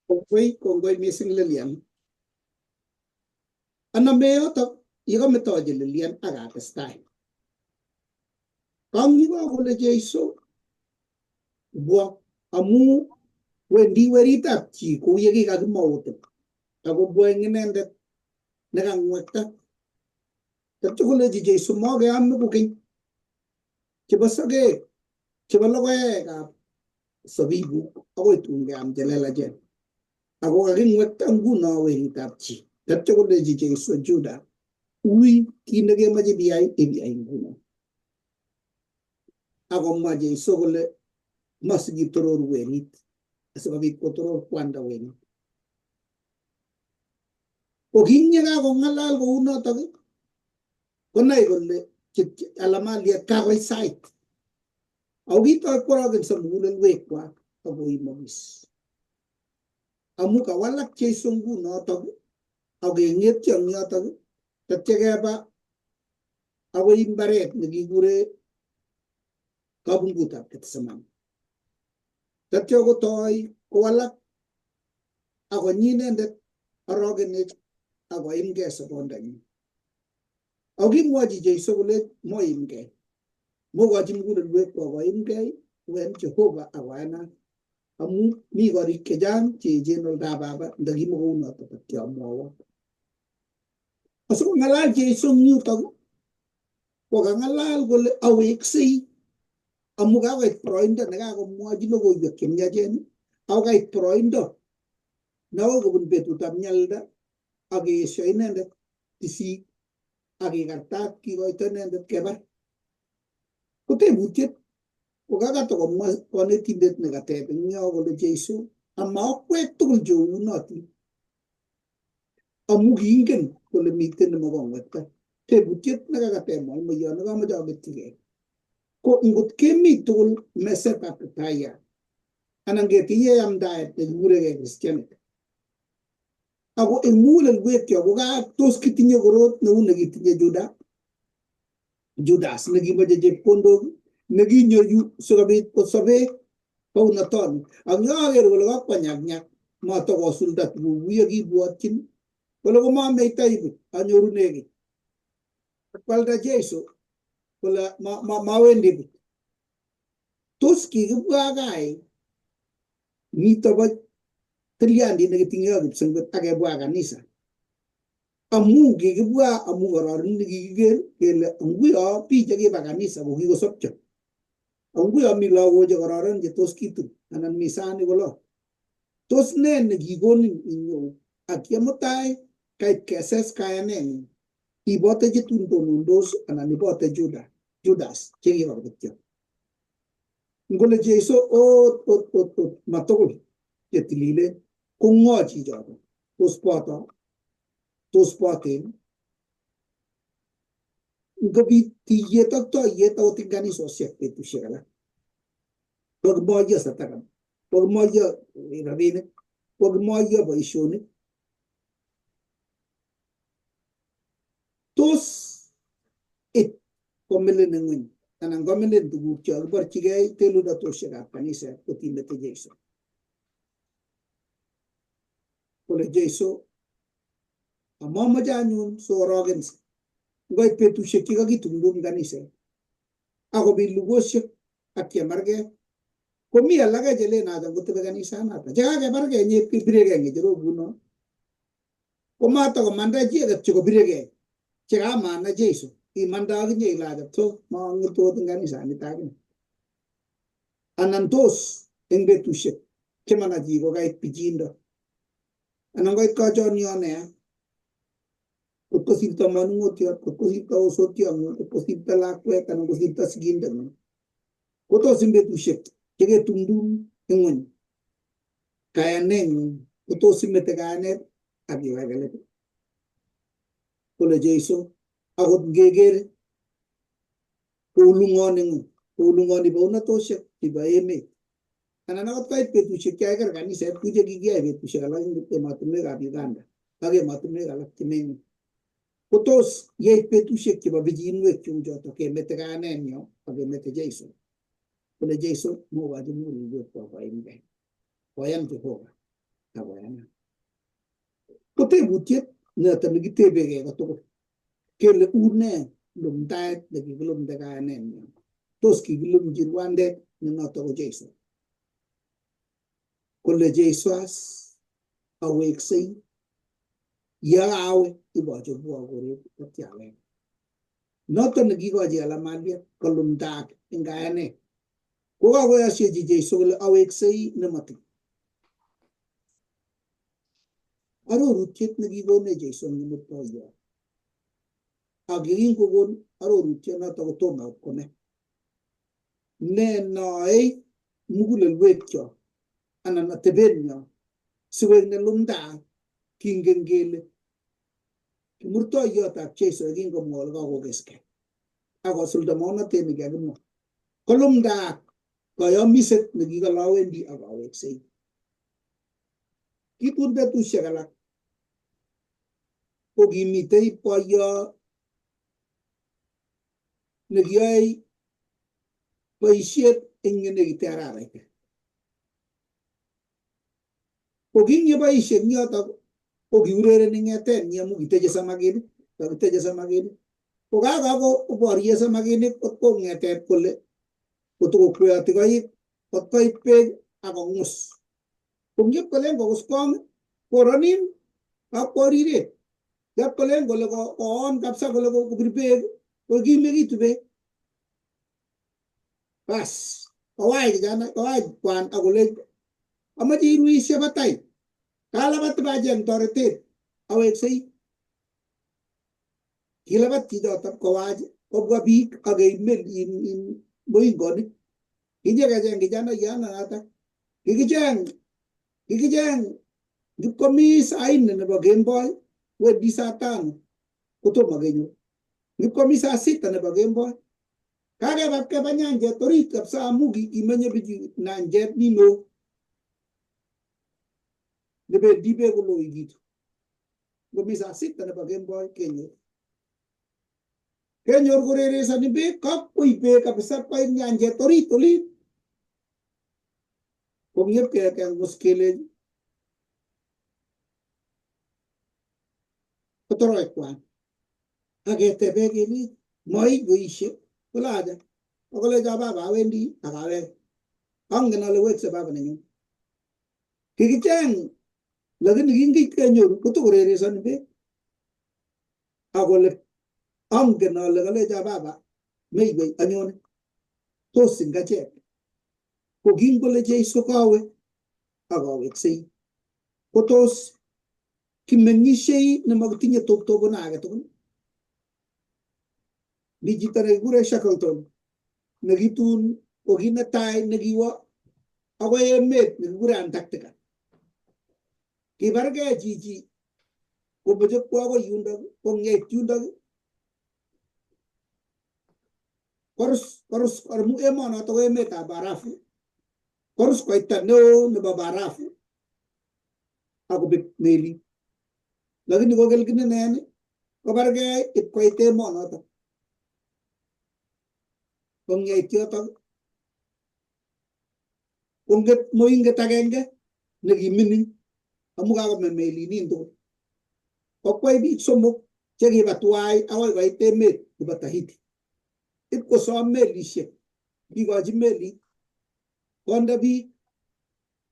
Kongoi, kongoi mising Lilian. Ana meo ta, iga meto je Lilian aga testai. Kang iga kole Jesu, bua amu wendi weri tap chi, ko yegi kaki mautu. Ako bua ngenendet, ne kang wekta. Tap chi kole Jesu mo ke amu kuking. Chiba sage, chiba logo e ka sabibu, ako itunge am jelela jen. Ako kaki ngwek ta nguna weri tap chi. Tap chi kole Jesu Juda. Ui, kina ke maje biai, e biai nguna. Ako maje Jesu kole masigi toror werit. Asa kabit ko toror kuanda werit. Ko kinya ka ko ngalal ko una tagi. Ko nai kole, alama lia ka ko isait. Au gito e kora ken sa mule lue kua, ako i mabis. Amu ka walak Jesu nguna tagi. Au ke nget ya ngia tagi. Tacheke ba, ako imbaret ne gigure kabungkuta Ketsemani. Tacheke ko toi, ko walak, ako nyinendet, arogenet, ako imge sa bondangi. Au ki mwaji Jesu kole mo imge. Mo waji mgule lue ko ako imge, wen Jehovah ako ana. Amu mi kori kejang, jeje nol da baba, ndagi mo ko una to pati amu awa. Asu ko ngalal Jesu ngiu tagu. Ko ka ngalal kole awek sei. Amu ka ko it proinda, na ka ko mwaji no ko iwa kenya jeni. Au ka it proinda. Na ko ko bun betu tam nyalda. Ake sio inendet. Tisi. Ake kartak ki ko ito inendet kebar. Ko te butiet, ko kaka to ko mas, ko ne tindet ne ka te, ngia kole Jesu, ama o kue tukul jo unoti. Amu gingen, kole miten ne mo kong weta. Te butiet ne kaka te mo, mo yo ne ka mo jo betige. Ko ngut kemi tukul mese ta te taya. Anang ke tiye am daet ne gure ke Kristianet. Ako e mule lueke, ako ka tos ki tinye korot, ne un ne ki tinye Juda. Judas, ne ki majeje kondo, ne ki nyoyu, so kabit ko sabe, ko una ton. Ang yo ager wala ka kwa nyak nyak, ma to ko suldat bu, wiya ki buat kin. Wala ko ma mei tai bu, anyoru negi. Kwalda Jesu, wala ma, ma, ma wendi bu. Tos ki ke bua kai. Ni to ba triandi ne ke tinga ke sengket ake bua kanisa. Amu kikibua, amu kororon ni kikiker, kele anguio, pi jaki ba kanisa, ko kiko sopcho. Anguio mi lo ko je kororon, je tos kitu, anan misa ni kolo. Tos nen ni kikonin inyo, aki amotai, kai keses kai anen. Ibote je tunto nundos, anan ibote Juda, Judas, je kiko betio. Ngole Jesu, ot, ot, ot, ot, matokol, je tilile, kungo ji joto, tos poto, tos potin, Ngabiti ieta to ieta otin kanisa sia Petrus sia kala. Wag mo ia sa takam. Wag mo ia irarine. Wag mo ia ba isone. Tos it komelen ngun. Anan komelen tu gukya. Bar cigai telu da tos sia kanisa otin da te Jesu. Kole Jesu. Amo majanun sorogens. Ngoi Petrus sia kika ki tungdum kanisa. Ako bi lugos sia aki amarge. Ko mi alage jele na jang ko tebe kanisa na ta. Jaga ke amarge nye ki birege nye jero buno. Ko mata ko manda jia ke tiko birege. Jaga mana Jesu. I manda ke nye ila jang to ma ngeto kanisa ni tagin. Anan tos eng Petrus sia. Ke mana ji ko kai pijindo. Anan ko ika joni one. Ko ko sinta manu ngotia, ko ko sinta osotia, ko ko sinta lakue, anan ko sinta siginda. Ko to simbe tu sek, kege tundun engon. Kaya neng, ko to simbe te kaya neng, abi wagale. Kole Jesu, akot gegere, Ko ulungon, ko ulungon iba una tosia, iba eme. Anan akot kai Petrus sia kia kar kanisa, Petrus sia ki kia Petrus sia kala ing te matu me ka Uganda. Kage matu me kala ki meng. Ko tos, ia Petrus sia ki ba bijin we ki ujo to ke mete ka anen yo, kage mete Jesu. Kole Jesu, mo ba di mo ri we ko ba imbe. Ko yang Jehovah. Ko yang. Ko te butiet, na ta ni ki te bege ka to. Kele une lumdaet de ki lumdega anen. Tos ki lumjiruande ni nota ko Jesu. Kole Jesu as awek sei. Ia awe iba jo bua gore ko ti awe. Nota ni ki ko aji ala malia ko lumdak engaene. Ko awe asia ji Jesu kole awek sei ni mati. Aro rutiet na gigone Jesu ni muto ia. A gigin ko gon aro rutiet na to toma kone. Ne na ei mugule luetio. Anan a tebenio. Siweng ne lumda kingengele. Ki murto ia ta Jesu gin ko mol ko geske. Ako sulda mona temi gagmo. Ko lumda Kaya miset na giga lawen di aga wek sei. Ki pun Petrus sia kala. O gi mitei paya na giai paisiet engene gi te arara ite. O ging ia ba ise ngia ta o gi urere ni ngia ten ngia mu gi teja sama gini. Ba gi teja sama gini. O ga ga ko o bari ia sama gini o ko ngia ten kole. O to ko kue ati kai o kai pe a ko ngus. O ngia kole ko ngus kong ko ranin a ko rire. Ya kole ko le ko on kapsa ko le ko kubri pe o gi me gi tu pe. Pas. Kawai ki jana, kawai kuan aku lei. Ama di rui sia batai. Kala bat ba jang tore te. Awek sei. Kila bat ki jota kawai. Ko bua bik aga imel in, in boing goni. Ki jang ki jana yana nata. Ki ki jang. Ki ki jang. Di komis ain ne ba Game Boy. We di Satan. Ko to ma genyo. Di komis asita ne ba Game Boy. Kage ba ke ba nyanjet tori kapsa mugi i manya biji nyanjet ni no. Debe dibe ko lo igitu. Go misa sita ne ba Game Boy kenyo. Kenyo go rere sa ni be kap ko ibe kapsa pa nyanjet tori tori. Ko ngiep ke ke angus kele. Ko toro e kuan. Ake te be gini, moi go ise, ko la aja. Ko le ja baba wendi, aka we. Ang gana le wek se baba nenyo. Ki ki jang, lagi ni gingi ke nyo, ko to rere sa ni be. Ako le, angen a le kaleja baba, mei bei, anione. Tosi ngachek. Ko gingo le Jeiso kawe, ako awek sei. Ko tosi, ki mengi sei, na magtinya toktobo na age tokon. Ni jita na gure Shackleton. Na gitun, o gina tai, na giwa, ako e met, na gure Antarctica. Ki barga jiji. Ko bajak ko ako yundag, ko ngiait yundag. Karus, karus, karmu e mona to e meta barafu. Karus ko ita no, na ba barafu. Ako bik meli. Lagi ni ko gel gina nene. Ko barga, it ko ite mona to. Ko ngiait yoto. Ko nget mo inge tagenge, negi mini, amu kako memeli ninto. Ko kwai bi somok, chegi batuai, awai wai te met, di batahiti. It ko so meli se, bi ko aji meli, konda bi,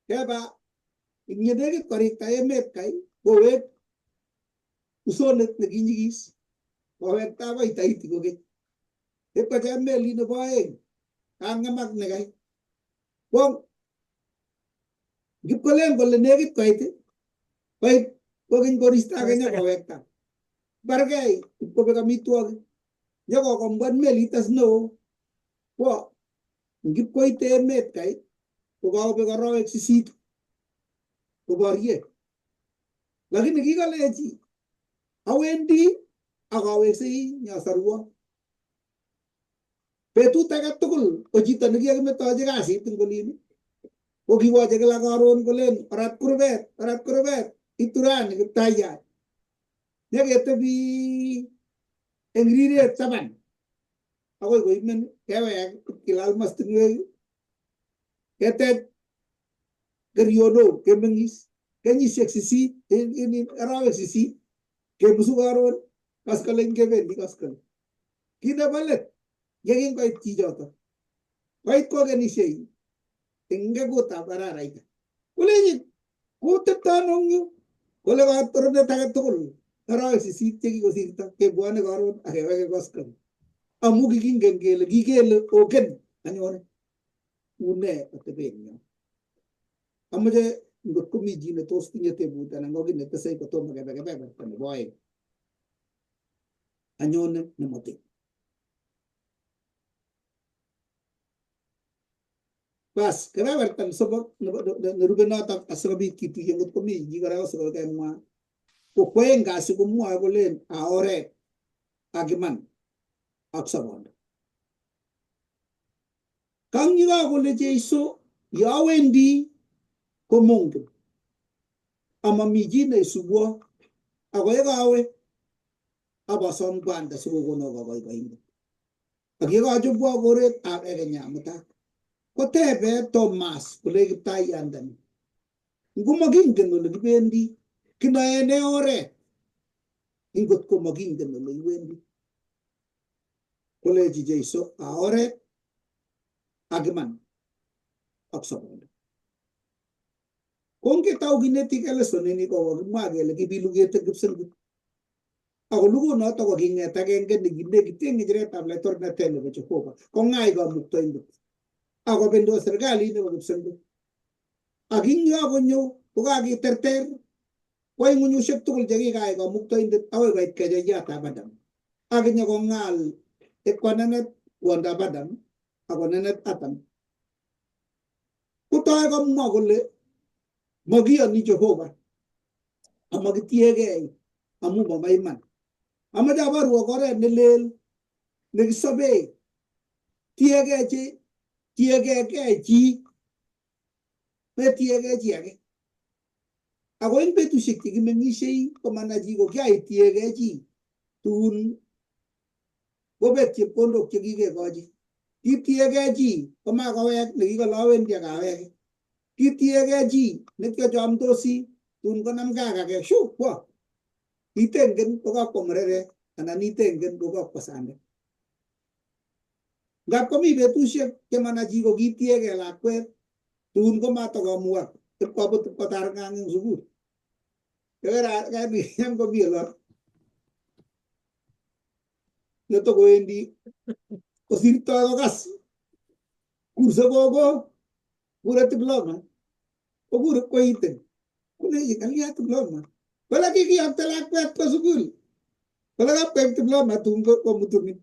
keba, inge dege kori ta e met kai, ko wek, Usonet na ginyigis. Bawek taba ita iti ko ke. E pa ja meli na baeng. Kanga mak na kai. Bong. Gip ko leng ko le negit ko ite. Pai ko kin ko rista ke nya bawek ta. Bargai ko be kami tuag. Nya ko komban meli tas no. Ko. Gip ko ite met kai. Ko kau be ko rawek sisit. Ko barie. Lakini kika leji. Awendi, ako awesei, nya sarua. Petu taka tukul, o jita nagi aki meta aja kasi, tingkolini. O kiwa aja kela karon kolen, orat kurbet, orat kurbet, ituran, ki taya. Nya ke tebi, engrire, taban. Ako iko imen, kewe, kilal mas tingwe, Ketet, keriono, kemengis, kenyis ek sisi, in, in, in, arau ek sisi, kemusu karon, kaskalen kebendi, kaskal. Kina balet, gegin ko iti jota. Ko it ko geni sei, engge ko ta barara ita. Kule ni, ko te tanong yu, kule ko ator de taga tokol. Arau ek sisi, tegi ko sirta, kebuane karon, ake wake kaskal. Amu gigin gengele, gigele, oken, anyone. Une, ate benyo. Amo je, ngot kumi jine tos tinya te buta, na ngogi ne te sei ko toma kebe kebe, kebe, kebe, boy. Anyone, ne mate. Pas, kebe bertan sobo, ne, ne, ne, ne rube nota, asobi kitu, ye ngot kumi, jigara asobi kebe mua. Ko kwenga, si ko mua, ko len, a ore, a geman. Aksabon. Kang ira ko le Jeiso, ya wendi ko mongkin. Ama mijina isubua, ako ega awe, aba song banda suko kono ka koi kainda. Aki ega ajo bua koret, a ega nyamata. Ko tebe Tomas, ko le kitai andan. Ngku maginggen no le kibendi, kina ene ore. Ingot ko maginggen no le iwendi. Ko le ji Jeiso, a ore, a geman. Aksabon. Kong ke tau gine ti kele soneni ko wagi mage le kibilu gete gipsen git. Ako lugu no to ko ginge ta genge ni gine gite ngi jere tabla torna tene be Jehova. Ko ngai ko mukto indu. Ako bendo sergali ne ko gipsen git. Aking yo ako nyo, ko kaki terter. Ko ingu nyo sep tukul jagi kai ko mukto indu. Awe bai ke jaya ta badam. Aking yo ko ngal. E ko nanet, ko anda badam. Ako nenet atan. Kutaya ka mua ko le, magia ni Jehova. A magi tiege, amu mamaiman. Ama ja baru ako re ne lel, ne kisabe. Tiege ji, tiege ke ji. Pe tiege ji ake. Ako in pe tu sik tiki mengi sei, ko mana ji ko kia i tiege ji. Tun. Ko bet ki kondo ki ki ke ko ji. Ki tiege ji, ko ma ka wek, ne ki ka lawen dia ka wek. Ki tiege ji, ne ki ka jam dosi, tun ko nam ka ka ke, shu, ko. Ni tengen, ko ka ko mrere, ana ni tengen, ko ka ko sande. Ngap ko mi be tu sik, ke mana ji ko ki tiege la kwe, tun ko ma to ko muak, te ko abot ko tar ngang subut. Ke ra, ka ni, yang ko bi la. na tokoendi. Ko sirto ko kas. Kurso ko ko. Kura diploma. Ko kura ko ite. Ko le kalia diploma. Ko la ki ki ate la ko ko sukul. Ko la ko diploma tung ko ko mutumi.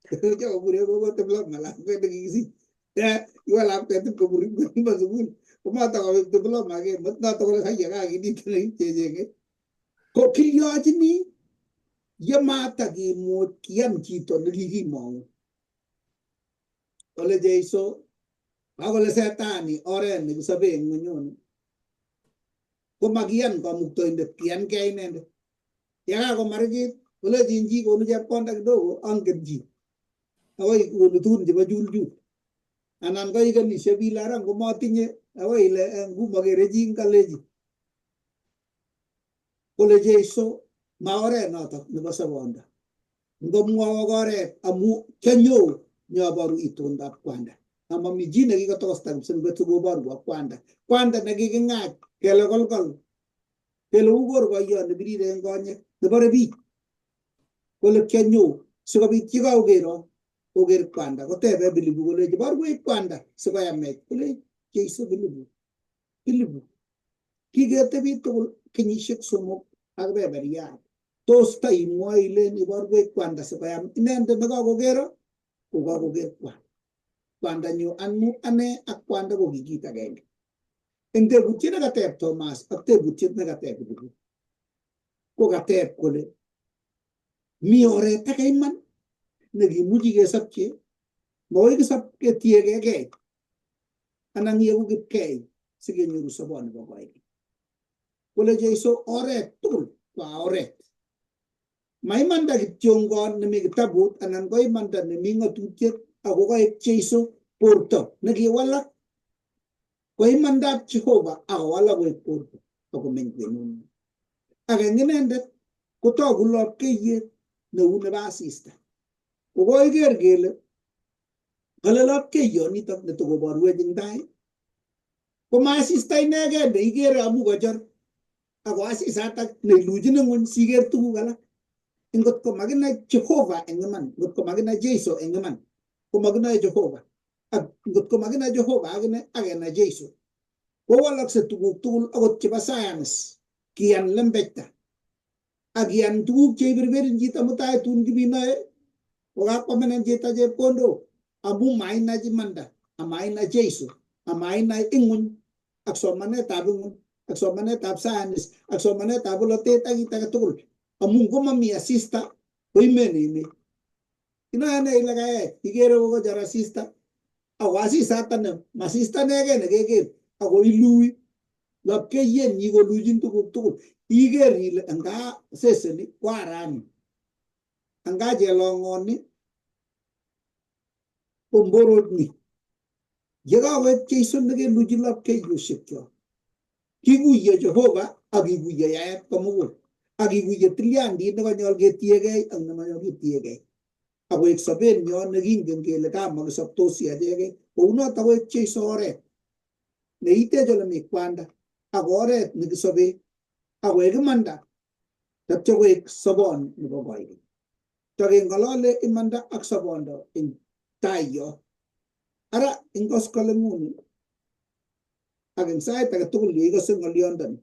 Ko kura ko ko diploma la ko de kisi. Ya, igual la ko ko kura ko sukul. Ko mata ko diploma ke mat na to ko la ya ka ki di tele ke. Ko kiliatini, ia mata ki mo kian kito ni ki mo. Ko le Jeiso, a ko le Setani, ore ni ki sabe ngunyon. Ko ma kian ko mukto inde kian ke inde. Ia ka ko marikit, ko le jinji ko nu ja konda ki dogo, angke ji. A ko i ko nu tun ji ba jul jul. Anan ko i ka ni sebi larang ko ma tinye, a ko i le, eh, ngu ma ke rejin ka leji. Ko le Jeiso, ma ore nota, ni basa bonda. Ngo mua ore, amu, kenyo, nyo baru itu nda kuanda. Ama mi jina ki ka tosta, sen betu go baru kuanda. Kuanda na ki ki nga, kele kol kol. Kele ugor ko yo, ni biri de ngonye, ni bare bi. Ko le kenyo, siko bi ki ka ugero, uger kuanda. Ko te be bili bu ko le, baru kuanda, siko ya me, ko le, Jeiso bili bu. Pilipu. Ki ke te bi tokol ke ni sek somo ak be beria. Tos ta i mo ai le ni bar we kuanda se ba ya. Nen te me ka ko kero. Ko ka ko ker kuanda. Kuanda nyo an mu ane ak kuanda ko ki kita kenge. Ente buti na ka tep Tomas, ak te buti na ka tep Pilipu. Ko ka tep ko le. Mi ore ta kai man. Ne ki muji ke sap ke. Mo i ke sap ke tie ke ke. Anang ia ku ke ke. Sige nyuru sabon ba ko ai. Ko le Jeiso ore tul. Ko ore. Mai manda ki tiongon ne mi ke tabut. Anang ko i manda ne mi nga tutiet. Ako ko e Jeiso porto. Ne ki wala. Ko i manda Jehova, a wala ko i porto, a ko men ke nun. A ke ngenende, ko to ku lop ke ye, ne une ba sista. Ko ko i ker kele, ka le lop ke yo ni tak ne to ko ba rue ding dai. Ko ma sista i ne ke, ne i ker amu ka jor. A ko a sista tak ne luji ne ngun si ker tu ku kala. Ingot ko magina Jehova engeman, ingot ko magina Jeiso engeman. Ko magina Jehova. Ak, ngot ko magina Jehova, agina, agina Jeiso. Ko walak se tukuk tukul, agot ke ba science. Kian lembeta. Agian tukuk ke berberin jita mutai tun ki binae. Ko ga ko menen jita je pondo. Amu maina ji manda. A maina Jeiso. A maina ingun. Ak so mane tab ingun. Ak so mane tab science. Ak so mane tab lote ta gita ka tukul. Amu ko mami asista. Ko imene ime. Ina ne ila ka e, i kere ko jara sista. Ako a sista tana, ma sista ne ke ne ke ke. Ako i lui. Lap ke yen ni ko lui jin tukuk tukuk. I kere ila, anga sese ni, kuarani. Anga je longon ni. Pomborot ni. Ia ka we Jeiso ne ke luji lap ke yo sekio. Ki kuya Jehova, a ki kuya ya et ka mukul. A ki kuya tilian di ne ka nyol ke tie ke, ang ne ma nyol ke tie ke. A we saben yo ne kin ken ke le ka ma ke sap to si a tie ke. O una ta we Jeiso ore. Ne ite jo le mi kuanda. A ko ore ne ke sabe. A we ke manda. Tap tia ko ek sabon ni ko ko ai. Tagi ngalo le i manda ak sabon do in tayo. Ara in kos kale nguni. Ak in sai tagi tukul i ko seng ngalion dan.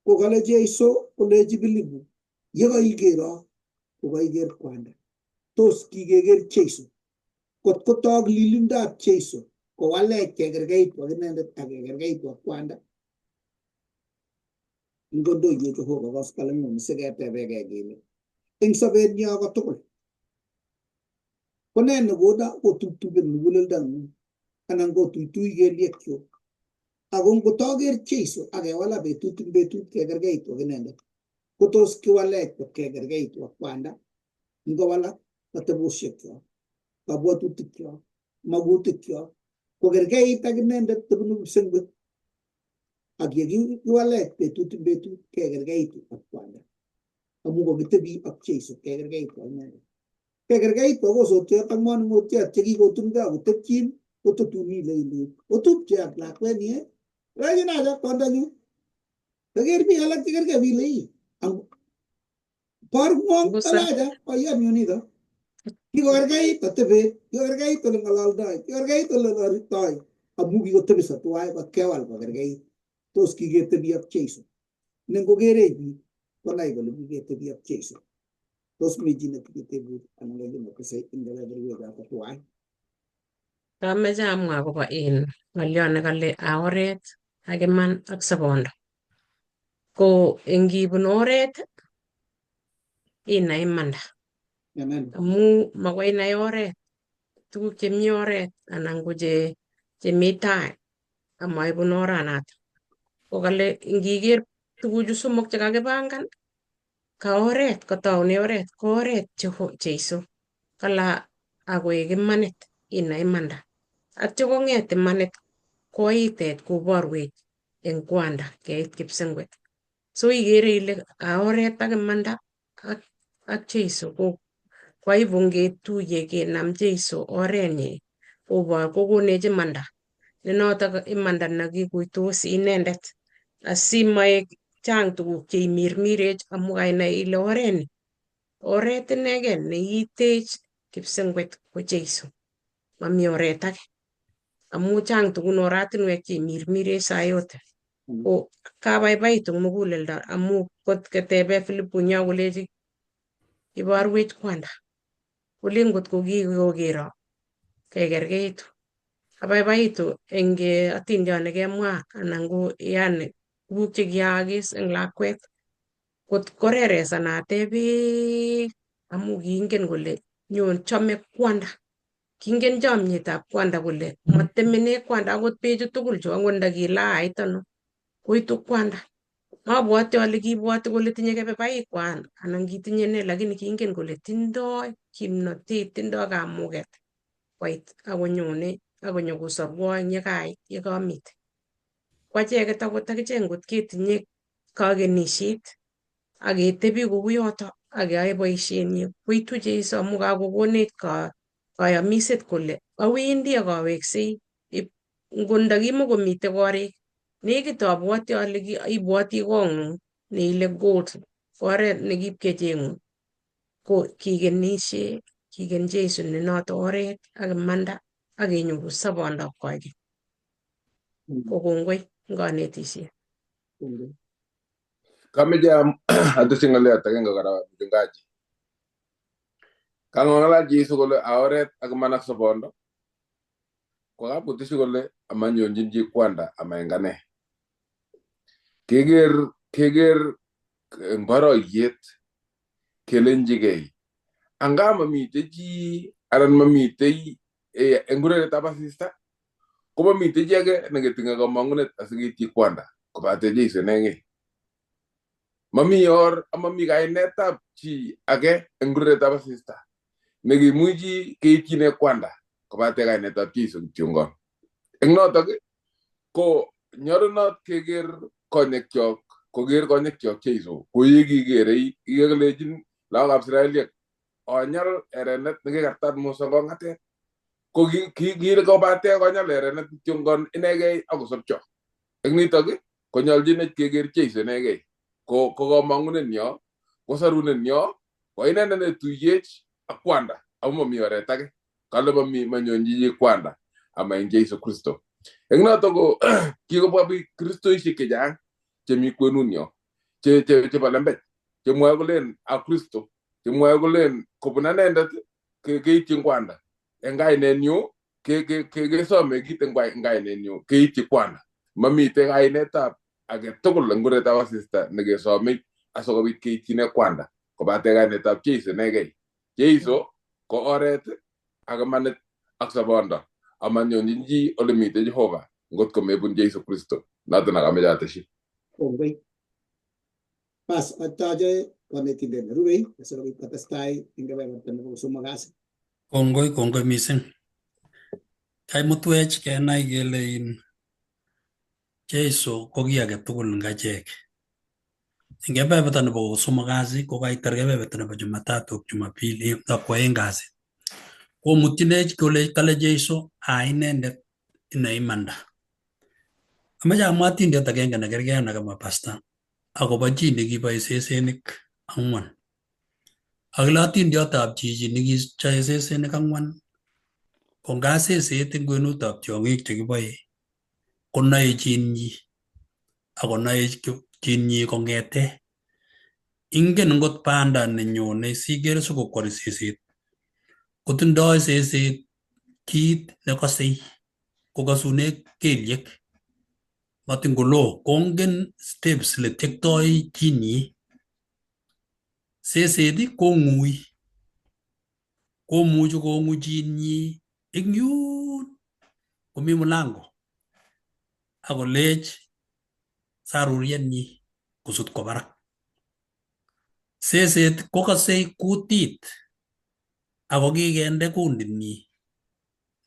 Ko kale Jeiso, ko le ji Pilipu. Ia ka i kero, ko ka i ker kuanda. Tos ki ke ker Jeiso. Kot ko tog lilinda Jeiso. Ko wale ke ker ke itu, ak in nende ta ke ker ke itu kuanda. Ingondo yo to ho ka kos kale nguni se ke te be ke gile. Ing saben yo ka tukul. Ko ne ne goda ko tutu ben ngulel dan. Anang ko tutu i ke liek yo. Agon ko toger Jeiso, ake wala be tutu be tut ke ker ke itu ke nende. Ko tos ke wale ke ker ke itu kuanda. Ingo wala, ka te bo siek yo. Ka bo tutik yo. Ma bo tutik yo. Ko ker ke ita ke nende te bunu sengbe. Aki aki wale, betu tu betu, ke ker ke itu, ak kuanda. Amu ko ke te bi, ak Jeiso, ke ker ke itu, ak nende. Ke ker ke itu, ako so tia tang mon mo tia, tia ki ko tun ke, ako te kin, ko te tun ni le ni. O tu tia, ak la kwe ni, eh. Lagi na, ak kuanda ni. Ke ker bi, ala ke ker ke bi le. Ang, Por ngong, Busa. Talaja, pa ia mi unida. Ki ko kergei, ta tebe, ki ko kergei, to le ngalalda, ki ko kergei, to le laritoi. Amu ki ko tebe sa tuai, pa kewal ko kergei. Tos ki ke tebiak Jesu. Neng ko kerei bi, ko nai ko le ki ke tebiak Jesu. Tos mi jina ki ke tebu, anang ko jina ko se inda la derwe ka ko tuai. Kama ja amu ako pa in, ngalione kale a oret, ake man ak sabondo. Ko enggi bun oret, ina imanda. Amen. Amu makwai na oret, tu ke mi oret, anang ko je, je mi tai, amu ai bun oranat. Ko kale enggi ger, tu ju sumok je kake bangan, ka oret, ka tau ne oret, ka oret, Jeho-, Jesu. Kala ako eke manet, ina imanda. At joko nget manet, ko itet, ko borwet, en kuanda, ke it kipsengwet. So i gere ile a oret ake manda ak, ak Jesu ko, ko ai vunge tu ye ke nam Jesu orenie ko ba ko ko ne je manda. Ne no ta i manda na ki ku tu si inendet. A si mai chang tu ke i mirmirej amu ai na ile orenie. Oret ne gen ne i tej kipsengwet ko Jesu. Ma mi oret ake. Amu chang tu kun orat nu eki mirmire sa iote. Mm. O ka baibai tu mugulel da. Amu kot ke tebe Filipu nya gule ji. I baru wet kuanda. Uling kot ko gi ko giro. Ke gerge itu. A baibai itu enge atin dia ne ke mua anangu ian gu ke giagis eng lakwet. Kot korere sana tebe amu gingen gule. Nyon chome kuanda. Kingen jam ni ta kuanda gule. Matemene kuanda agot peju tukul jo angon dagi la aitano. Kuitu kuanda. Ma buati oli ki buati gule tinye ke pepai kuan. Anang ki tinye ne lagi ni kingen gule. Tindoi. Kimno ti. Tindoi ka muget. Kuait. Ago nyone. Ago nyoku sor gua nye kai. Ye ka mit. Kua che ke ta gota ke che ngut ki tinye ka ge ni sit. Age tebi gu gu yoto, age ai boi sini. Kuitu Jesu amu ga gu gu nit ka, ka ya miset kule. Awi india ka wek sei, i gunda gi mo gu mite gore. Ne ki to abuati aligi, i buati gong, ne ile gold. Gore ne gi pke jengu. Ko ki gen ni se, ki gen Jesu ne no to oret, age manda, age nyugu sabonda ko age. Mm. Ko kongoi, nga ne ti se. Kongoi. Kami dia, antu singa lea takenga kara mchungaji. Kanga ngala Jesu kole a oret ake man ak sabondo. Ko ka puti si kole a man nyonjinji kuanda a man ngane. Keger, keger, eh, mbaro yet, kelenji kei. Anga mamite ji, aran mamite i, eh, engurere taba sista. Ko mamite ji ake, nege tinga ka mangunet, asigi ti kuanda. Ko bate ji se nenge. Mami or, a mami ka ineta ji ake, engurere taba sista. Negi muji ke itine kuanda. Ko bate ka ineta ji sun tiungon. Eng no toke, ko nyoro not keger konye kiok, ko ger konye kiok ke iso. Ko yegi gerei, yegi lejin, lau ka Australia. Onyal erenet nege kartat mo songko ngate. Ko gi, gi, gi ko bate ko onyal erenet tiungon inegei ako sopcho. Eng ni toke, ko nyal jinet keger ke iso inegei. Ko, ko, ko mangunen nyo, ko sarunen nyo, ko inenen ne tu yech, a kuanda, amu mami oret ake. Kalo mami manyonji kuanda, a man Jesu Kristo. Eng no toko, ki ko papi Kristo isi ke jang, che mi kuenun nyo, che, che, che palembet, che mua ko len a Kristo, che mua ko len ko puna nendat, ke, ke ichi kuanda. Engai ne nyo, ke, ke, ke, ke some git engai, engai ne nyo, ke ichi kuanda. Mami te gai ne tap, ake tokol ngure taba sista, nege some, a soko bit ke ichi ne kuanda. Ko bate gai ne tap, ke iso, nege. Ke iso, ko oret, ake manet, ak sabondo. A manyonjinji, ole mite Jehova. Ngot ko mebun Jesu Kristo. Natu na kame jate si. Kongoi. Pas, ataje, kone tindene. Rubei, asoro ipatestai, inge bai martan ko sumagasi. Kongoi, kongoi misen. Kai mutuech ke nai gele in. Jesu, ko gia ke tukul nga jek. Inge bai batan ko sumagasi, ko kai targe bai batan ko Jumatatu, Jumapili, da ko engasi. Ko mutinej ko le kale Jesu, a inendet ina imanda. Ama ja matin dia tagenga na gergea na kama pasta. Ako ba jini gi ba isesenik angman. Akile atindiotab chichi ni kichai sesenik angwan. Ko nga seset en kwenutab tiong'ik che kiboe, ko nae chinnyi, ak ko nae chinnyi kong'ete. Ingen ngot panda ne nyone siker sukukor seset. Ko tindoe seset kit ne kasei, ko kasune keliek. Matin kolo, ko ingen steps le tiektoe chinnyi. Seset ko ng'ui. Ko muchu ko ng'u chinnyi. Ing yun. Ko mi mulango. Ak ko lech saruriennyi. Ko sut ko barak. Seset ko kasei kutit. Ak ko kikende kundinyi.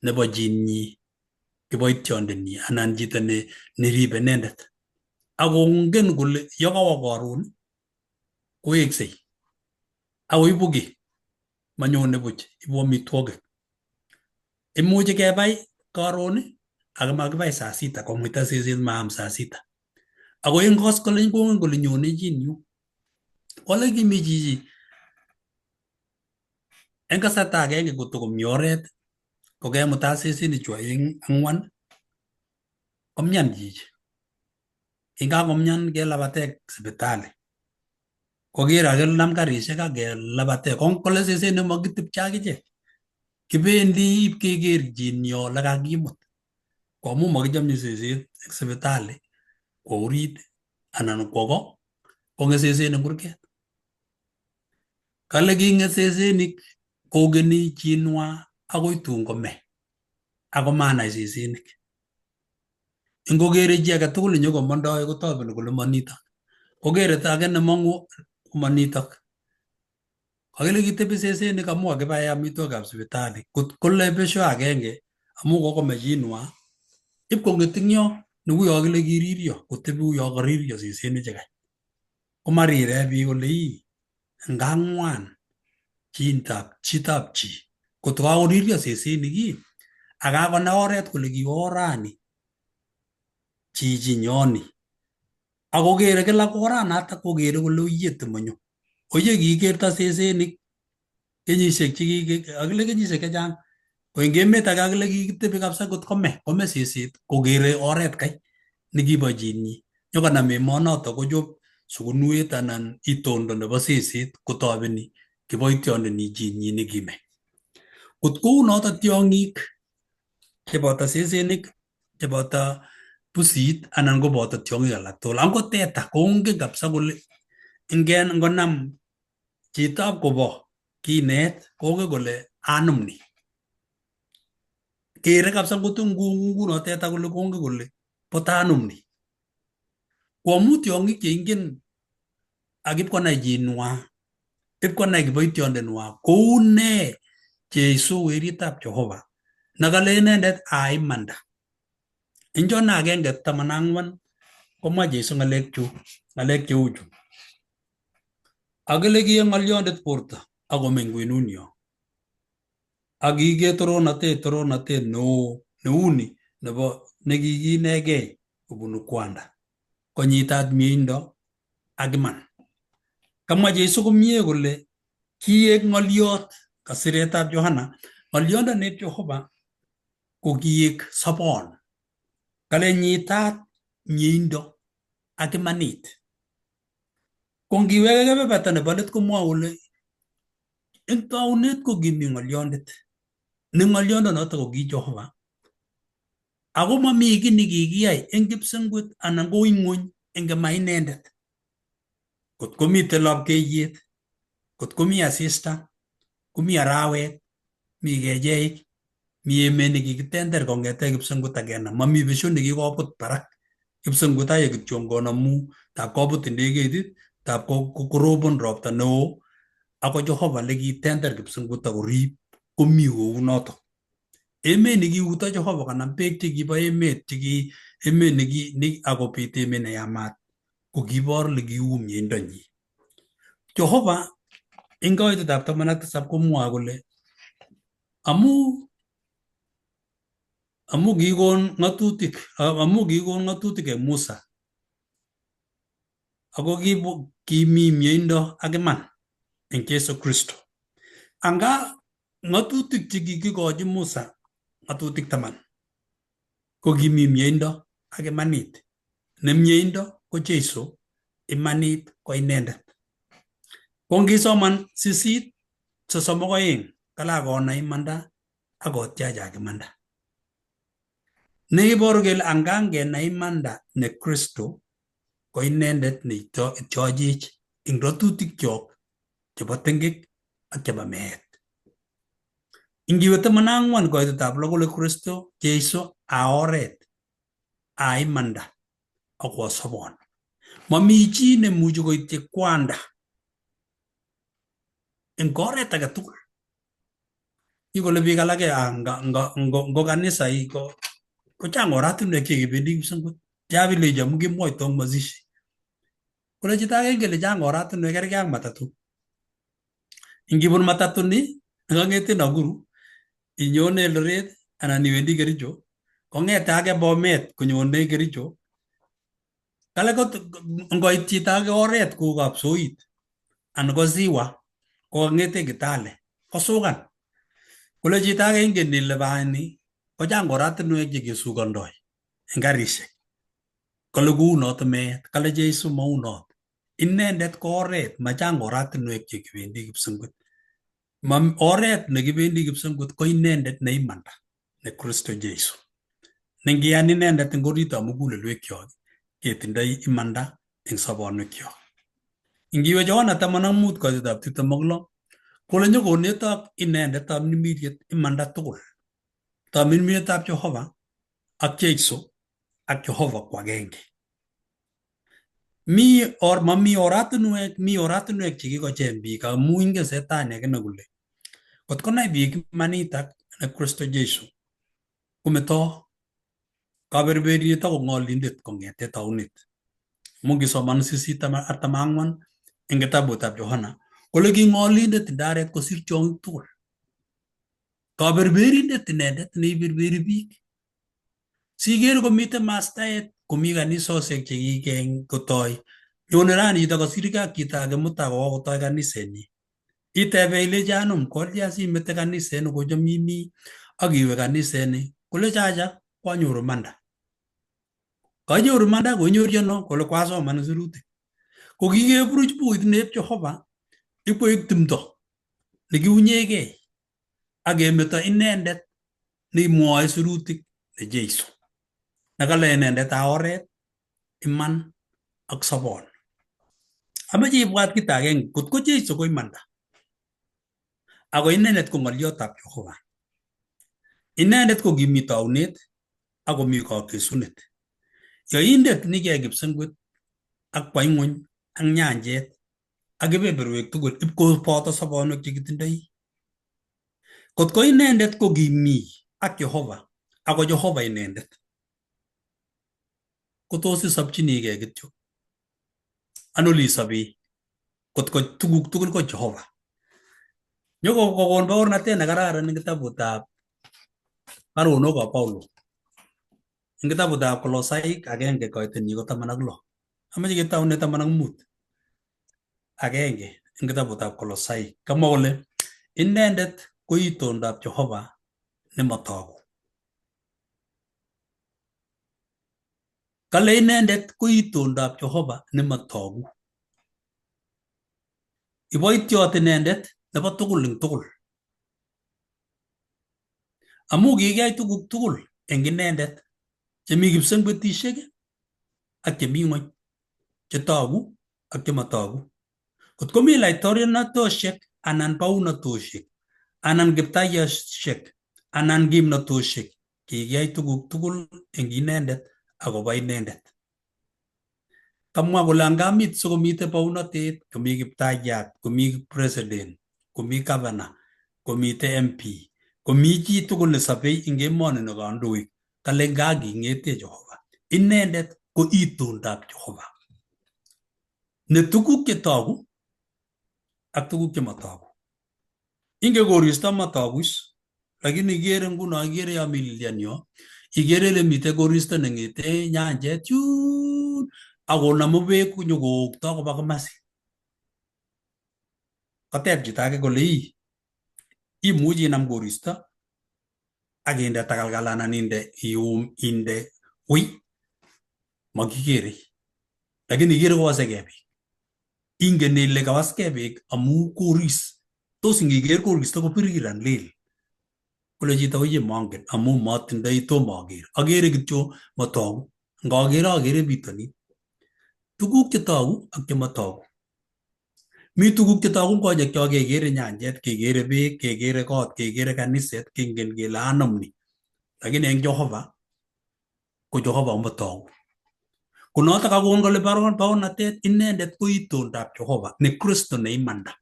Nebo chinnyi. Kiboitiondenyi. Anan chito ne, ne ribe nendet. Ak ko ingen kole, yo kawa koarun. Ko eksei. Ak ko ibuki. Manyone buch, ibu amitwogik. Imuchi kebai karoni, ak ma kibai saa sita, ko muita seset maam saa sita. Ak ko ing koskol ing kong ing kole nyone chinnyu. Ole ki mi chichi. Eng kasarta ake eng ko toko mi oret, ko kemuta seset ni chua ing angwan. Ko mian chichi. Ing ka ko mian ke labatek sipitali. Ko kira ke lam karisiek ke labatek. Kong kole seset ni mo kitip chaki che. Kibendi ip keker chinnyo laka kimut. Ko mu mo kijam ni seset sipitali. Ko urit anan ko ko. Ko nge seset ni kurket. Kale ki nge sesenik ko geni chinnwa ak ko itung ko me. Ak ko mana sesenik. Ing ko kere chi ake tukul inyo ko mandao ko tobin kole manitak. Ko kere ta ake ne mangu ko manitak. Akile ki tebi sesenik amu ake ba ya mitu ake ab sipitali. Kut kole besho ake nge amu ko ko me chinnwa. Ip ko nge tingyo ni ku yo akile ki ririo. Kut tebi u yo ko ririo sesenik che kai. Ko marire bi kole i. Ngangwan. Chintab, chitab chi. Kut ko ako ririo sesenik i. Ak ko na oret kole ki orani. Chichi nyoni. Ak ko kere ke la ko orana ta ko kere kole oye te manyo. Oye ki kerta sesenik. Kenyisiek chi ki, ke, akile kenyisiek ke chang. Ko ing ke met ak akile ki tebi kapsa kut ko me, ko me seset, ko kere oret kai. Ni ki ba chinnyi. Nyo ka na me mo no to ko job, sukunuet anan itondo ne ba seset, ko tobeni, kiboitiondenyi chinnyi ni ki me. Kut ko uno ta tiong'ik, ke bota sesenik, ke bota pusit, anan ko bota tiong'ik alak tol. Ang ko teta, ko ung ke kapsa kole, ingen, ngo nam, chitab ko bo, kinet, ko nge kole, anumni. Kere kapsa ko tung ngu, ngu, ngu, no teta kole, ko nge kole, bota anumni. Ko amu tiong'ik che ingen, ak ip ko na chinnwa, ip ko na kiboitiondenwa, ko une, Jesu weritab Jehova. Na kale nendet ai manda. Injo na ake nge taman angwan, ko ma Jesu ngalek chu, ngalek che uchu. Akile ki ngoliondet porta, ak ko me ngwinunyo. Ak ki ke toronate, toronate, no, ne uni, ne bo, ne ki ki ne ke, ubunu kwanda. Ko nyitat mieindo, ak man. Kama Jesu ko mie kole, ki ek ngoliot, kasiretab Johana, ngolionda ne Jehova, ko ki ek sabon. Kale nyitat, mieindo, ak manit. Kong ki wege ke bebeta ne balet ko mua ule. Eng taunet ko ki mi ngoliondet. Ni ngolionda no ta ko ki Jehova. Ako ma mi ki ni ki ki ai, eng kipsengkut, anan ko ingun, eng ke mai nendet. Kot ko mi telab ke iet, kot ko mi asista, ko mi arawet, mi ke jeik, mi e me ni ki ki tender ko nge te kipsengkut a kena, ma mi besio ni ki ko apot parak, kipsengkut a ye ki tiong ko na mu, tap ko apot inde ke itit, tap ko, ko, ko robon rop ta no, ako Jehova le ki tender kipsengkut a ko rip, ko mi ko unoto. Eme ni ki uta Jehova ka na pek ti ki ba eme ti ki eme ni ki ni ako piti eme na yamat. Ko ki bor le ki um ye indonyi. Jehova, inga oi te tap ta manat ta sap ko mua kole. Amu, amu ki kon ngatutik, a-, amu ki kon ngatutik e Musa. Ako ki bu-, ki mi mieindo ake man. in Jesu Kristo. Anca ng'atutik che kikigoji Musa, ng'atutik taman. Ko kimi mieindo ake manit. Ne mieindo ko Jesu, i manit ko inendet. Ko ngisoman sisit, sosomo ko eng, kala ko na imanda, ako tiaja ake manda. Ne iborgel angangge na imanda ne Kristo, ko inendet ne ito, ito jej, ing rotutik jok, jaba tengek, ak jaba met. Inggiwe tamananguan ko ito tablo kole Kristo, Jesu, a oret, a imanda, ako a sobon. Ma mi ji ne muju ko iti kuanda. Ing ko oret ake tukul. Iko lebi kalake a, ngka, ngka, ngka, ngka kanisa iko. Ko jang oratu ne ke ke bendi kusang ko. Jabi le jamu ke moi tong masisi. Kole jita ke ke le jang oratu ne kere ke ang matatu. Inggi bun matatu ni, ngangete na guru. Inyo ne loret, ana ni wendi kerijo. Ko ngeta ke bomet, kunyo ne kerijo. Kale ko t-, ngoi jita ke oret ku kapsoit. An ko siwa, ko ngete ke tale. Ko sukan. Kule jita ke ingge ni lebani, ko jang oratu ne ke ke sukan doi. Ngka rise. Kale ku unot met, kale Jesu ma unot. Inendet ko oret, ma jang oratu ne ke ke bendi kipsengkut. Ma oret ne ke bendi kipsengkut, ko inendet ne imanda. Ne Kristo Jesu. Nengge an inendet ngorita mukule lue kio, ke tindai imanda, ing sabon lue kio. Inggiwe Johana tamanang mut ko ita dap tita maglo. Kule nyo ko netak inendet tam ni miriet imanda tukul. Tam ni miriet tap Jehova, ak Jesu, ak Jehova ko agenge. Mi or, ma mi oratu nuek, mi oratu nuek jiki ko jembi, ka mu ingge Setan eke na gule. Kot ko nai bik manitak ne Kristo Jesu. Kume to, ka berberi ta ko ngol indet ko ngete ta unit. Mu ngi so man sisi tama, atamanguan, ingge ta butap Johana. Kole ki ngol indet daret ko sir jong tukul. Ka berberi indet inendet, ni berberi bik. Sigeri ko mite mastaet, ko mi kanisa sek jegi keng ko toi. Nyo ne rani ita ko sirika kita ke muta ko ko toi kanisa ni. Ita be ile janum, ko lia si mete kanisa ni ko jo mimi, agi we kanisa ni. Kole jaja, ko nyoru manda. Ko nyoru manda, ko nyoru jano, kole ko aso man surute. Ko gige buruj bu it nep Jehova, ipo ik timto. Nigi unyege. Age meta inendet ni muai surutik ne Jesu. Nakala inendet a oret, iman, ak sabon. Ama ji buat kita geng, kut ko Jesu ko imanda. Ako inendet ko ngaliot ap Jehova. Inendet ko gimi taunet, ako mi ko kesunet. Yo indet ni ke gipsengwet, ak paingon, ang nyanjet, ak ibe berwek tukul, ip ko poto sabon wek jikitindai. Kot ko inendet ko gimi, ak Jehova, ako Jehova inendet. Kot osi sab jini ke gityo. Ano li sabi, kot ko tuguk tukul ko Jehova. Nyo ko ko kon baur nate nagara ning kita buta. Karu no ko Paulo. Ning kita buta Kolosai, ageng ke ko ite ni ko tamanag lo. Ama jikita une tamanag mut. Agenge, ing kita buta Kolosai. Kama ole, inendet ko iton dap Jehova ni matagu. Kale inendet ko iton dap Jehova ni matagu. Ibo itiot inendet, ne ba tukul ling tukul. Amu gigiai tuguk tukul, eng inendet. Jemi gipseng betisiege, ak jemi ngoi. Jetagu, ak jematagu. Kot komi lai torian na tosiek, anan pau na tosiek. Anan giptaia siek, anan gim na tosiek. Gigiai tuguk tukul, eng inendet, ako ba inendet. Kamua ko langgamit so komite paunatet, komi giptaiat, komi president, komi governor, komite M P, komi ji tukul ne sapei ingge mone no kanduik, kalengagi ngete Jehova. Inendet ko iton dap Jehova. Ne tukuk ke tagu, ak tukuk ke matagu. Ingge gorista matagus, lagi ni gere nguna gere amililia nio, igere le mite gorista nengete nyanje tiun, ago namu beku nyo gok toko bakamasi. Kotep chito age kole, i, imuchi inam koristo, aki inde takalkalanan inde ium inde ui, ma kikerei. Lakini kere koas e kebek. Inge ne le kawas kebek amu koris. Tos inge ker koristo ko pirikiran lel. Kole chito, oye, mangen amu matin dai to maker. Akere kitio matogu. Nga akere, akere bitoni. Tukuk che togu, ak che matogu. Mi tukuk che togu, ko nya kio kekere nyanjet, kekere bek, kekere kot, kekere kaniset, kingen kele anomni. Lakini eng Jehovah, ko Jehovah matogu. Ko noto kakon kole baron, baonatet, inendet ko itondap Jehovah, ne Kristo ne imanda.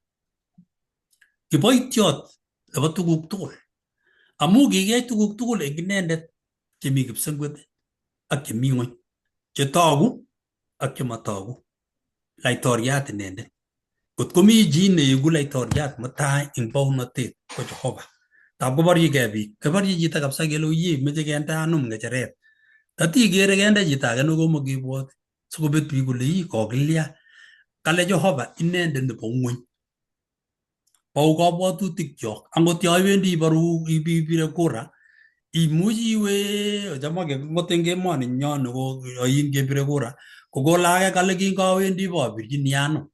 Kiboitiot nebo tukuk tugul. Amu kikiai tukuk tugul eng inendet, che mi kipsengwet, ak che mi ngoi. Che togu, ak che matogu. Laitoriat inendet. Kot komi chi ne iku laitoriat, matai eng baonatet, ko Jehovah. Tap ko bari kebek, ke bari chito kapsa kele, oye, meche kende anum ngecheret. Tati kere kende chito age no ko mo kibuat. Soko bet pi kole i, ko kilia. Kale Jehovah, inendet nebo ngoi. Bau kabwatutik chok. Angot ia iwendi baru ibi-, ibire kura. Imuchi iwe, jama ke, ngoten ke mani nyan ko, ain ke ibire kura. Ko ko lage kale kin ka wendi ba birjiniano.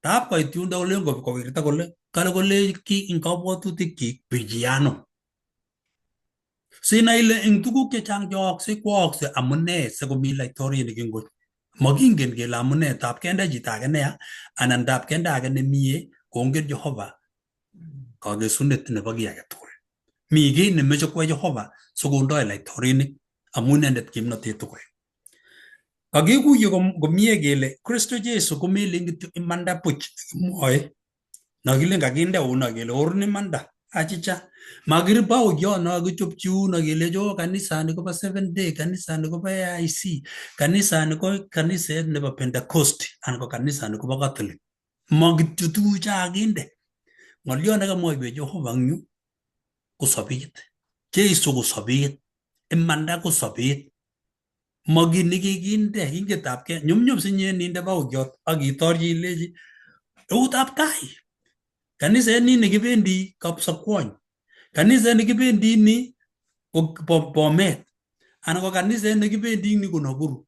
Tap ka itiunda kole ko, ko irita kole, kale kole ki in kabwatutik ki birjiano. Sina ile eng tukuk chechang chok se kwok se amune se komi laitorian king koi. Ma kingen kele amune tap kende chito age ne a, anan tap kende age ne mie, kongen Jehovah. Kake sunet ne bagi age tugul. Mi ke ne meche kwe Jehovah, so kondo laitorian, amu inendet kimno te tugul. Kake kuye ko, ko mie kele, Kristo Jesu komi lingit imanda puch, moe. Nakile ngakinde u nakile orni manda. Achicha. Makiri bau yo nakichop chiu nakile jo kanisa ni ko ba Seven Day, kanisa ni ko ba A I C, kanisa ni ko kanisa ni ba Pentecost, an ko kanisa ni ko ba Catholic. Makiri chutu cha kinde. Ngolio na ka mo ibe Jehovah ngiu. Ko sabit. Jesu ko sabit. Imanda ko sabit. Magi niki kinde, inge tap ke, nyum nyum sinye ninde bau giot, agi tor ji leji. Eu tap kai. Kanisa ni niki bendi kap sakuan. Kanisa niki bendi ni ko po-, Bomet. Ana ko kanisa niki bendi ni ko Nakuru.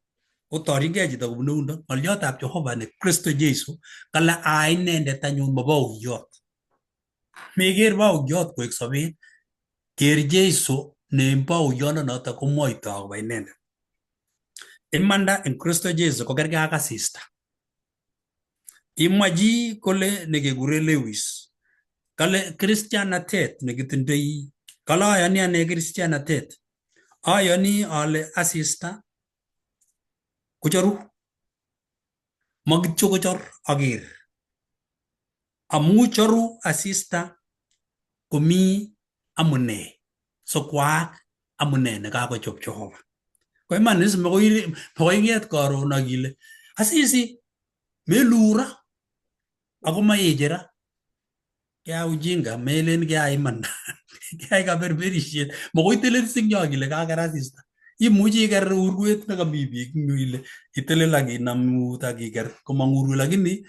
Ko tor inge ji ta ko bune unda. Mal giot tap Jehovah ne Kristo Jesu. Kala ai nende ta nyum bau giot. Meger bau giot ko ek sabit. Ker Jesu ne bau giot na ta ko moi ta ko bai nende. Imanda in Kristo Jesu ko ker ga ka sista. Imaji kole ne ke gure Lewis. Kale Christian atet ne ke tendei. Kala ayani ane Christian atet. Ayani ale asista. Kucharu. Magit choko chor agir. Amu charu asista kumi amune. So kwak amune ne ka ko chop Jehovah. Ko imanis me ko iri, me ko inget karo nagile. Asisi, me lura. Ako ma ejera. Kea ujinga, melen kea iman. Kea ika berberisiet. Mo ko itele sing yo agile ka kara sista. I muji kar urguet na ka bibi ngile. Itele lagi namu ta ki kar. Ko manguru lagi ni.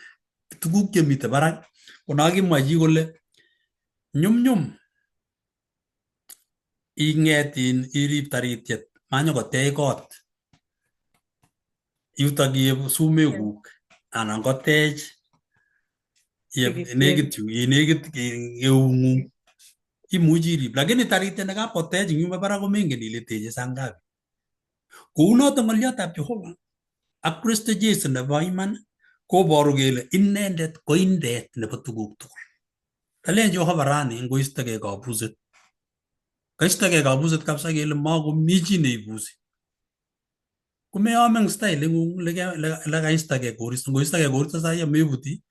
Tuku ke mite barang. Ko nagi maji kole. Nyum nyum. Ingetin irip taritiet. Manyo ko tekot. Iutaki e sume guk. Anan ko tej. Ie negit yu, ie negit e ungu. I muji irip. Lakini taritiet na ka ko tej, ngiu ma bara ko mengen ile tej sanggabi. Ko uno to ngol yo tap Jehovah. A Kristo Jesu na ba iman. Ko boru gele inendet, ko indet, ne ba tukuk tukul. Talen Jehovah rani, ngo ista ke ka buzet. Ka ista ke ka buzet kapsa ke le ma ko miji ne ibuzi. Ko me ameng style ngu le ka, le ka ista ke korista, ngo ista ke korista sa ya me buti.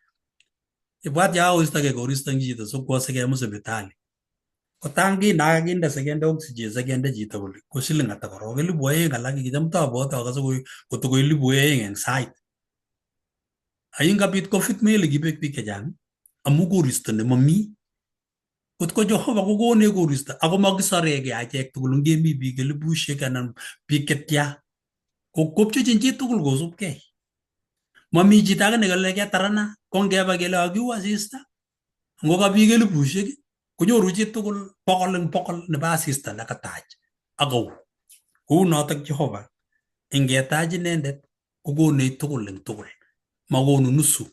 E buat ya o ista ke korista ngi jita so ko se ke mo se betali. Ko tangi na ginda se genda oxygen se genda jita ko le. Ko siling ata ko ro ke le bue nga lagi kita mo ta bo ta ka so ko, ko to ko le bue ngen site. Ain ka bit ko fit me le gi bek pi ke jang. Amu korista ne mami. Kot ko Jehovah ko gone korista. Ako magi sarege a jek tukul nge mi bigel bushe kanan biketia. Ko kopcho jinji tukul ko sup ke. Mami jita ke ne gale ke tarana. Kong ke ba gele agi wa sista. Ngoko ka biik elipusiek, konyoru chitugul bokol eng bokol ne ba sister ne katach. Akau. Kou notok Jehovah. Eng katach inendet, kokonei tugul eng tugul. Ma konu nusu.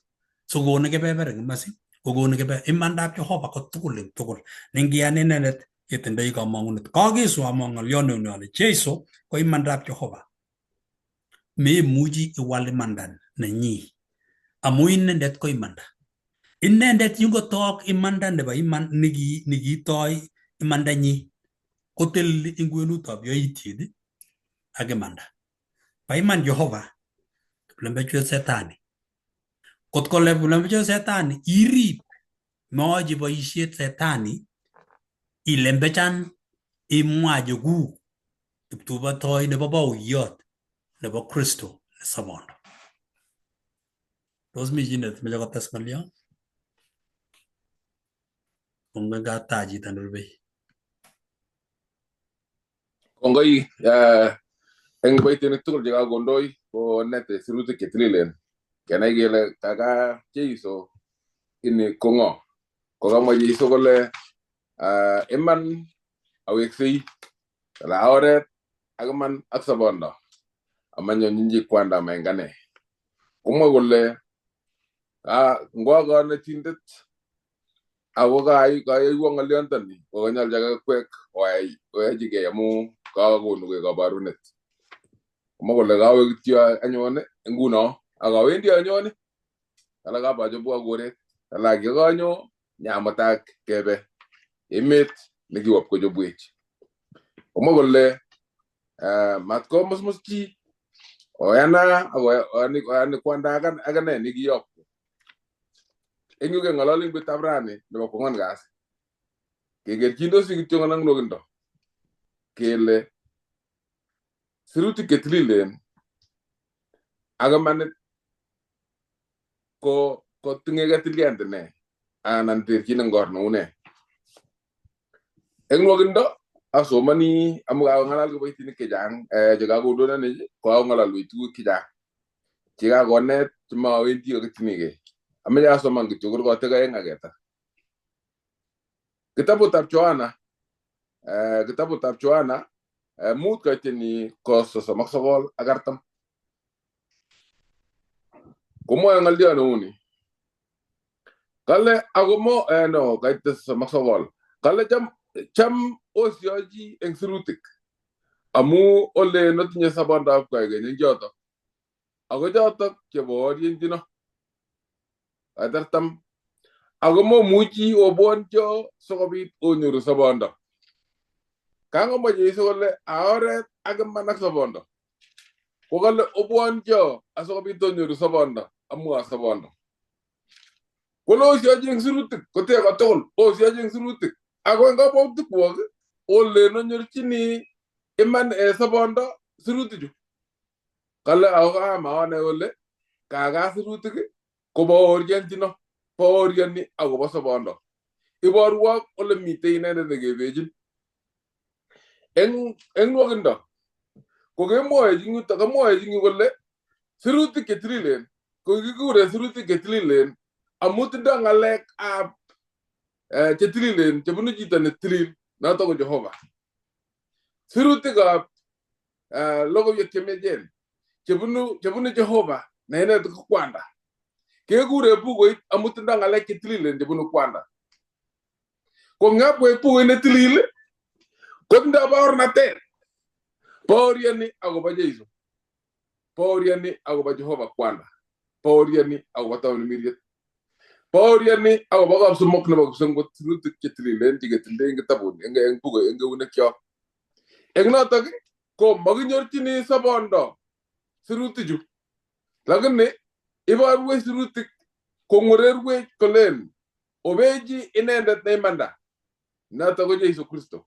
So konu kebebereng masi. Konu kebe, imandap Jehovah ko tugul eng tugul. Eng kiani inendet, ketindai kamangunet. Kaki so among ngalione unione. Jesu, ko imandap Jehovah. Me muji iwal imandan na nyi. Amu inendet ko imanda. Inendet yungo tok imandan ne ba iman nigi, nigi toi imanda nyi. Kotel ingwenu top yo itid. Ake manda. Ba iman Jehovah. Lembe chue Setani. Kot ko le lembe chue Setani. Irip. Moji ba isiet Setani. Ilembechan, imwaje gu, iptuba toi ne ba bau iot, ne ba Kristo, ne sabondo. Dos mi jinet, me jago tes malia. Kongoi ga taji tan rubei. Kongoi, eh, eng bai tene tukul jago kondoi, ko nete sirutik ke tililen. Kena igele kaka Jesu ini kongo. Ko kama Jesu ko le, ah, eman awek sei, kala aoret, ak eman ak sabondo. Amanyo nyinyi kwanda maingane. Kuma ko le, ah, ngwa ko na tindet. Ako ka ai, ka ai wang alian tani. Ko kanyal jaga kwek, o ai, o ai jige amu, ka ko nuke ka barunet. Kuma ko le ka awek tio anyone, enguno, aka wendi anyone. Ala ka ba jo bua gore. Ala ki ka nyo, nya matak kebe. Imet, nigi wap ko jo buich. Kuma ko le, eh, mat ko mus mus ki. O yana, o, o ni, o ni kwanda akan, akan ne, nigi yop. Engu ke ngalaling bitabrani, ne ba kongan gas. Ke ke jindo si ki tiongan ang nogindo. Ke le, sirutik ke tililen. Aga manet ko, ko tinge ke tilian tene. Anan tir kinang gor no une. Eng nogindo, aso mani, amu ka ngalal ke bai tini kejang, eh, jaga ko dona ne, ko ngalal bai tu kejang. Jaga ko net, cuma wen ti ke tini ke. Ame ja aso mang ke cukur ko tega eng ageta. Kitabu tab Joana, eh, kitabu tab Joana, eh, mut ka tini kos sa maksagol agartam. Komo yang ngal dia no uni. Kale ago mo, eh, no, ka ite sa maksagol. Kale jam, jam o sioji eng sirutik. Amu ole no tinya sabondo ap ka ige nyang joto. Ago joto ke bo ori eng tino. Adartam. Ago mo muji o bon jo sokobit o nyuru sabondo. Kango mo je iso kale aoret age manak sabondo. Ko kale o bon jo asokobit o nyuru sabondo. Amu a sabondo. Ko lo sioji eng sirutik. Ko te ko tol. O sioji eng sirutik. Ago eng ka bo tu kuag. Ole no nyuru tini. Iman e sabondo. Sirutik ju. Kale ago ka ma one ole. Kaga sirutik. Ko ba orian tino, ba orian ni ago ba sabondo. Iba ruak ole mite ina ne nege bejin. Eng, eng nuak inda. Ko ke mo e jingu, ta ka mo e jingu kole. Sirutik ke tililen. Ko ke kure sirutik ke tililen. Amu tinda ngalek ap, eh, ke tililen, ke bunu jita ne tilil. Na to ko Jehovah. Sirutik a, eh, logo ye kemejen. Ke bunu, ke bunu Jehovah, na ina tu kwanda. Ke kure bugo it, amu tinda ngalek ke tililen, ke bunu kwanda. Ko nga bue bugo ina tilil, ko tinda ba or na ter. Ba orian ni ago ba Jesu. Ba orian ni ago ba Jehovah kwanda. Ba orian ni ago ba tau ni miriet. Ba orian ni ago ba gab sumok ni ba gab sumok sirutik ke tililen, ke tililen, ke tabun, eng, eng bugo, eng una kio. Eng na taki, ko maginyor tini sabondo. Sirutik ju. Lakin ni, iba rue sirutik, ko ngure rue kolen. Obeji inendet na imanda. Na ta ko Jesu Kristo.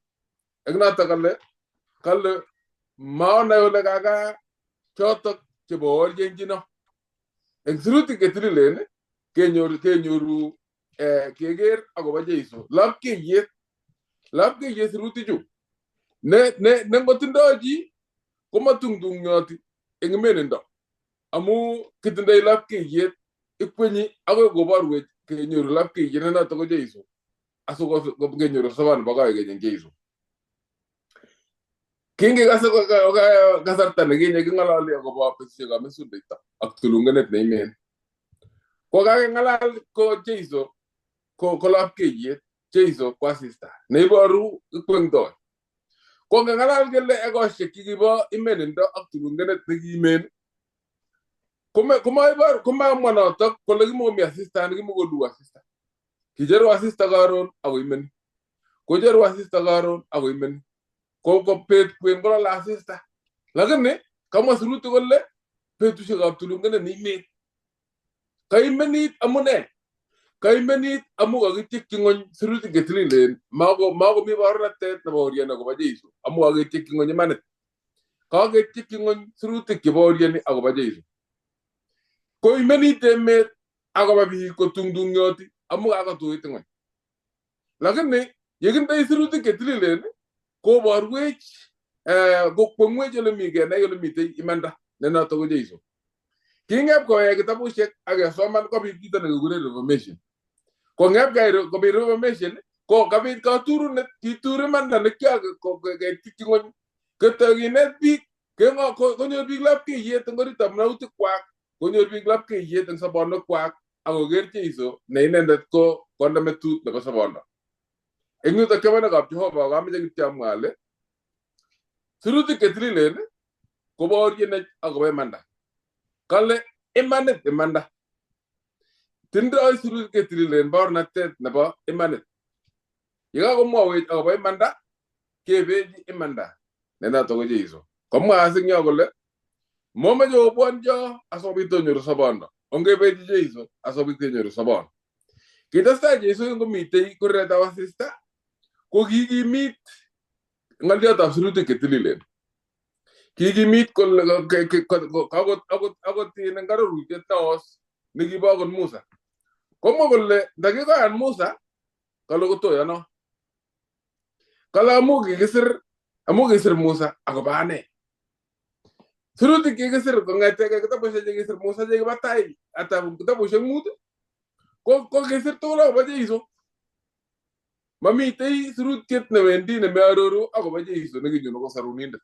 Eng na ta kale, kale, ma ona ole kaka, cotok, ke bo orian tino. Eng sirutik ke tililen, ke nyuru, ke nyuru, eh, ke ger, ago ba Jesu. Lap ke ye, lap ke ye sirutik ju. Ne, ne, ne ngo tinda ji, ko ma tung tung nyoti, eng menen do. Amu, ke tinda ilap ke ye, ikwenyi, ago go ba ruej, kenyoru lapkei ne noto ko Jesu. A so ko, ko kenyoru saban ba ka kenyen Jesu. Kenge kasa ko ka, ka, kasarta ne kenge kengalali ako ba pesi ka mesun dei ta. Ak tulung genet ne imen. Ko ka kengalali ko Jesu, ko, ko lapkei, Jesu, ko a sista. Ne ibaru, ikweng doi. Ko ngalal gele e ko se ki ki ba imen ndo ak tulung genet ne ki imen. Ko me, ko ma ibar, ko ma manotok, ko lagi mo mi a sista, ne ki mo ko du a sista. Ki jeru a sista garon, ako imen. Ko jeru a sista garon, ako imen. Ko, ko pet, ko engola la sista. Lakin ne, kama suruti ko le, pet tu se ka tulung genet ne imen. Ka imenit amu ne. Ka imenit amu ka ki tiek kingony suruti ke tililen. Mako, mako mi ba ora tet na ba orian ako ba Jesu. Amu ka ki tiek kingony manet. Ka ki tiek kingony suruti ke ba orian ako ba Jesu. Ko imenit emet ako ba bi ko tungdung yoti. Amu ka ko tu itingony. Lakin ne, yekin tai suruti ke tililen, ko ba ruej, eh, ko, ko nguej ole mi ke, na ole mi tai imanda, ne noto ko Jesu. Ki ngep ko e kita busek, age soman ko bi kita ne ko Reformation. Ko ngep ka ko bi Reformation, ko ka bi ka turu ne, ki turu manda ne kia ko, ko, ke tiki ngon, ke tagi ne bi, ke ngo, ko, ko nyo bi lap ke ye, tengori tam na uti kuak, ko nyo bi lap ke ye, teng sabon ne kuak, ako ger Jesu, ne inendet ko, ko nda metut, ne ko sabon. Eng nu ta kemana kap Jehova, kami jagi tiam ngale. Suruti ke tililen, ko ba orian ako ba imanda. Kale, imanet, imanda. Tindra oi suruti ke tililen, ba orna tet, na ba imanet. Yega ko mo awet, ako ba imanda, ke beji imanda. Ne noto ko Jesu. Ko mo asing yo ko le, mo ma jo buan jo, aso bito nyoru sabon. Onge beji Jesu, aso bito nyoru sabon. Kita sa Jesu ko mitei, ko reta wa sista. Ko gigi mit, ngal dia ta suruti ke tililen. Gigi mit ko, ke, ke, ko, ko, ako, ako, ako ti nang karo ruti, taos, ne ki ba ko Musa. Ko mo ko le, dagi ko an Musa, kalo ko to ya no. Kalo amu ki kisir, amu kisir Musa, ako ba ne. Suruti ki kisir, ko ngete ke kita busek kisir Musa, jagi batai, ata kita busek mutu. Ko, ko kisir tolo ba Jesu. Ma mitei suruti ket ne wendi ne me aroro, ako ba Jesu, ne ki juno ko saruninda.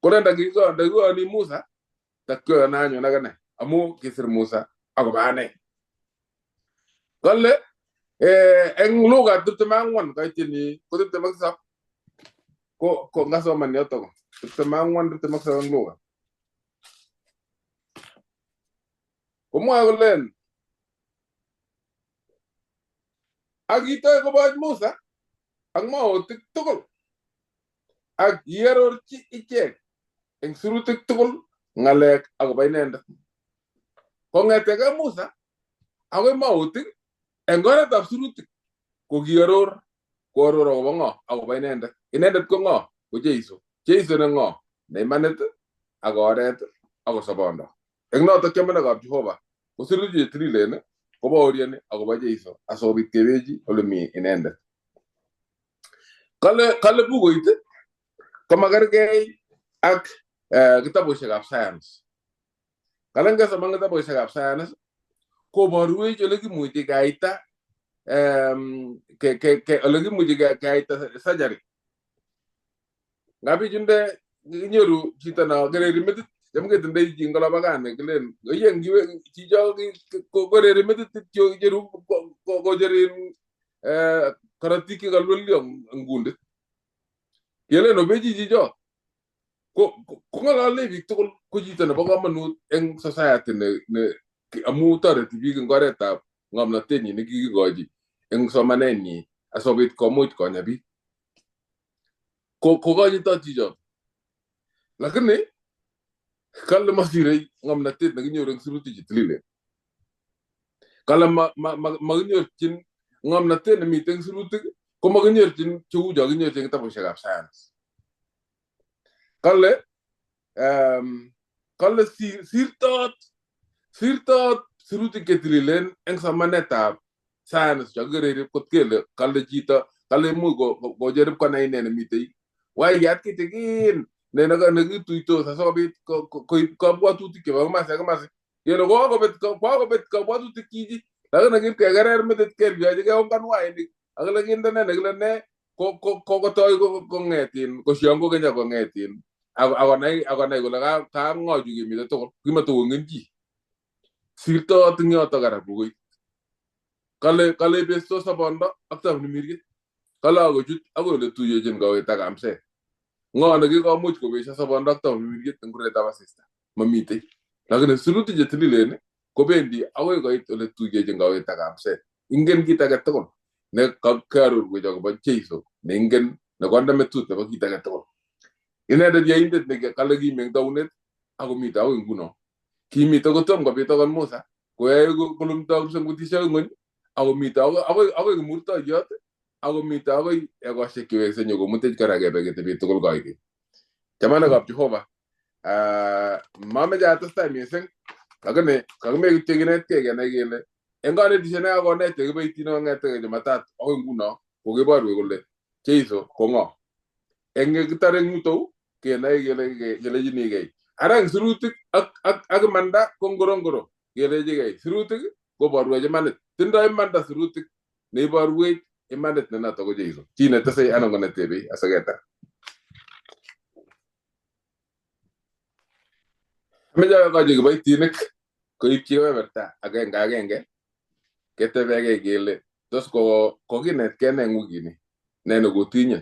Ko nda ki ko, nda ko ni Musa, Takio na nyo na gane. Amu kisir Musa. Ako ba ne. Kale, eh, eng Luka, tute manguan, kai tini, ko tute maksap. Ko, ko ngaso man yoto ko. Tute manguan, tute maksap eng Luka. Ko mo ako len. Ak ito ko ba Musa. Ak mo tik tukul. Ak yeror ci icek. Eng surutik tukul, ngalek, ako ba inendet. Ko ngete ke Musa, ako i mautik, eng goret ab surutik, ko ki aror, ko aror ako ba ngo, ako ba inendet. Inendet ko ngo, ko Jesu. Jesu ne ngo, ne imanet, ako oret, ako sabon. Eng noto ke mena ko ab Jehova, ko suruti ke tililen, ko ba orian, ako ba Jesu, aso bit ke beji, ole mi inendet. Kale, kale buku ite, ko magargei ak, eh, kita busek ab science. Kale ngasa mang kita busek ab science, ko ba ruej ole ki muti gaita, em, ke, ke, ke, ole ki muti ga-, gaita surgery. Ngapi junde, nyoru, cita na, gere rimetit, jam ke tende jingkala bagane, gelen, goyang, giwe, cijo, ko, ko, gere rimetit, cio, jeru, ko, ko, ko, jerin, eh, karatiki ka luel liong anggunde. Yele no beji jijo. Ko, ko, ko ngala lebi to ko, ko jita na baka manut eng society ne, ne, ki amu tare ti bi ngare ta ngam na teni ne ki goji. Eng so maneni, aso bit ko muit ko nyabi. Ko, ko goji ta jijo. Lakin ne, kala masirei ngam na tet na ginyor eng suruti ji tililen. Kala ma, ma, ma, ma ginyor cin ngam na tet na miteng suruti, ko ma ginyor cin, cu ja ginyor cin kita busek ab science. Kala, em, kala sir, sir tot, sir tot suruti ke tililen, eng sa maneta, Science, jagere rip kot kele, kale jita, kale mu go, go, go jerip kana ine ne mitei. Wai yat ki tekin, ne naga nagi tuito, sa so bit, ko, ko, ko, ko bua tuti ke, ba mase, mase. Yelo go, go bet, ko, ko, go bet, ko bua tuti kiji. Lakini aki kekerer metet kelbi aje ke ongkan wainik. Aki laki nda ne, aki laki ne, ko, ko, ko, ko toi ko, ko ngetin, ko siong ko kenya ko ngetin. Ako, ako nai, ako nai ko laka, ka ngoju ki mita tokol, ki mata wongen ji. Sirto tingi oto kara bugoi. Kale, kale besto sabondo, akta ni mirgit. Kale ako jut, ako le tuye jen gawe takamse. Ngo na ki ko muj ko be sa sabondo akta ni mirgit, ngure taba sista. Mamitei. Lakini suluti je tililene, ko bendi, ako ko it ole tuye jen gawe takamse. Ingen kita ke tokol. Ne ka, karur ko jako ba Jesu. Ne ingen, ne konda metut, ne ba kita ke tokol. Ina da dia indet ne ke kale ki meng daunet, ako mita, ako inguno. Ki mita ko tom, ko pita kon mosa. Ko e ko, ko lum tau sang kuti sa ngon. Ako mita, ako, ako, ako murta jat. Ako mita, ako e ko se ki we se nyo ko mute kara ke bege te bitu kol ko ike. Jamana ko Jehovah. Ah, mame ja atas tai mi seng. Kagame, kagame ke gene ke gene gele. Engane di sene ako ne te ke bai tino nge te ke matat. Ako inguno. Ko ke baru ko le. Jesu, ko ngo. Enge kita reng mutou, ke nai ke le, ke, ke le jini ke. Arang surutik, ak, ak, ak manda, kongorongoro. Ke le jini ke. Surutik, ko baru aja manet. Tinda e manda surutik. Nei baru e, e manet ne na toko Jesu. Tina ta sai ano kone tebe, asa keta. Meja ko jigi bai tinik, ko ipci ko berta, agenge, agenge. Kete bege gele, dos ko, ko gine, kene ngugini. Nene gutinya.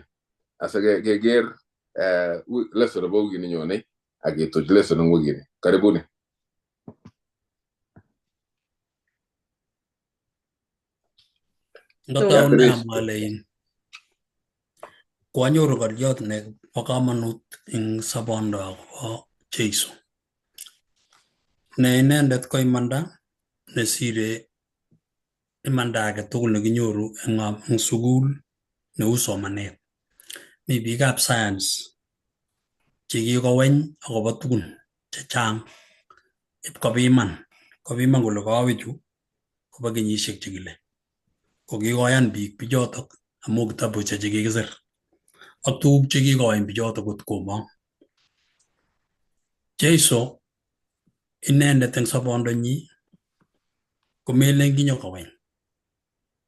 Asa ge, ge ger, eh, u, lesson ba ugini nyone. Agi tuj lesson ngugini. Karibuni. Nga tau ne amalein. Ko anyoru ngoliot ne ba kamanut ing sabondo akobo Jesu. Ne inendet ko imanda, ne sire imanda ake tukul ne kinyoru eng, eng sukul ne uso manet. Mi bikab science. Jiki ko weny akobo tukun, jajang. Ip ko biman, ko biman kule ko awitu, ko ba kinyisik jikile. Ko kikoyan bik bijotok, amu kitabu ja jiki kisir. Ak tukuk jiki ko weny bijotok kut kumang. Jesu, inendet eng sabondo nyi, ko meleng kinyo ko weny.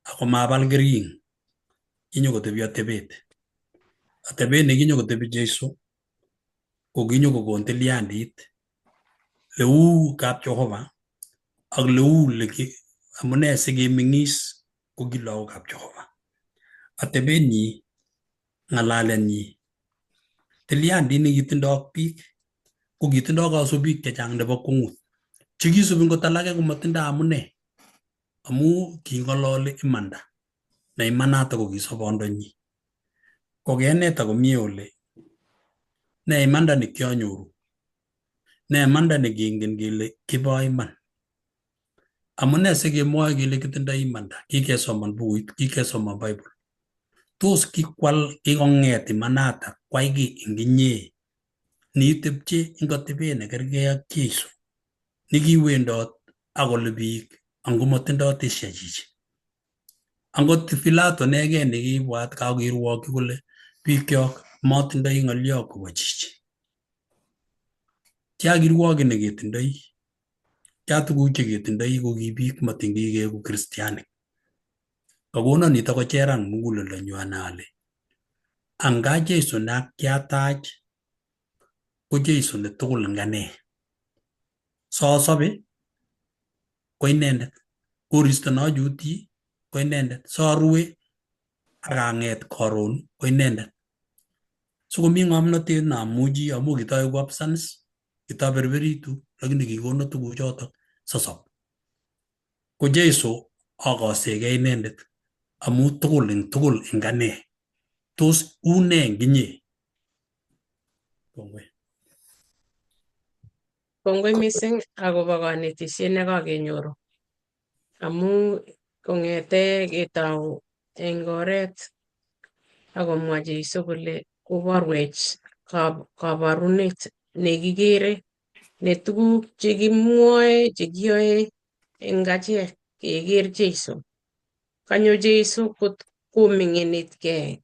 Ako mabal gering, kinyo ko tebi atebet. Atebet ne kinyo ko tebi Jesu, ko kinyo ko kon tiliandit, le u kab Jehovah, ak le u le ki, amune se ke mingis, ko kilo kab Jehovah. Atebet nyi, ngalalen nyi. Tiliandit ne kitindok bik, ko kitindok asu bik jajang ne ba kungut. Jiki subing ko talake ko matinda amune. Amu kingolole imanda. Ne imanata ko kisabondo nyi. Ko kene ta ko miole. Ne imanda ni kionyoru. Ne imanda ni kingen gile kiba iman. Amune se ke moa gile kitinda imanda. Kike soman buit, kike soman Bible. Tos kikwal kikongeti imanata, kwa iki inginye. Ni tepche inga tebe ne kerge ak Jesu. Ni kiwendot, ako le bik, angu motindot isia jiji. Angu ti Pilato nege ni kibuat ka kiruoki kule, bik yok, motindoi ngoliok wa jiji. Tia kiruoki ne ketindoi. Tia tuku je ketindoi ko ki bik motingi ke ko Kristiani. Kagono ni tako jerang mungulu le nyuanale. Anga Jesu na kia taj, ko Jesu ne tukul ngane. Sosobi, ko inendet. Ko risto na juti, ko inendet. Sorue, aganget koron, ko inendet. So ko mi ngomnotet na muji, amu kita egu absence, kita berberitu, lakini kigono tuku jotok, sosop. Ko Jesu, ako sege inendet, amu tukul ing, tukul ingane. Tos une nginye. Kongoi. Kongoi mising, akobo konetisiet ne kakenyoru. Amu kongete ketau eng oret, akomwa Jesu kole, koboruech kab-, kaborunet ne kikere, ne tukuk che kimwoe, che kioe, eng ache keker Jesu. Kanyo Jesu kot kominginit ke.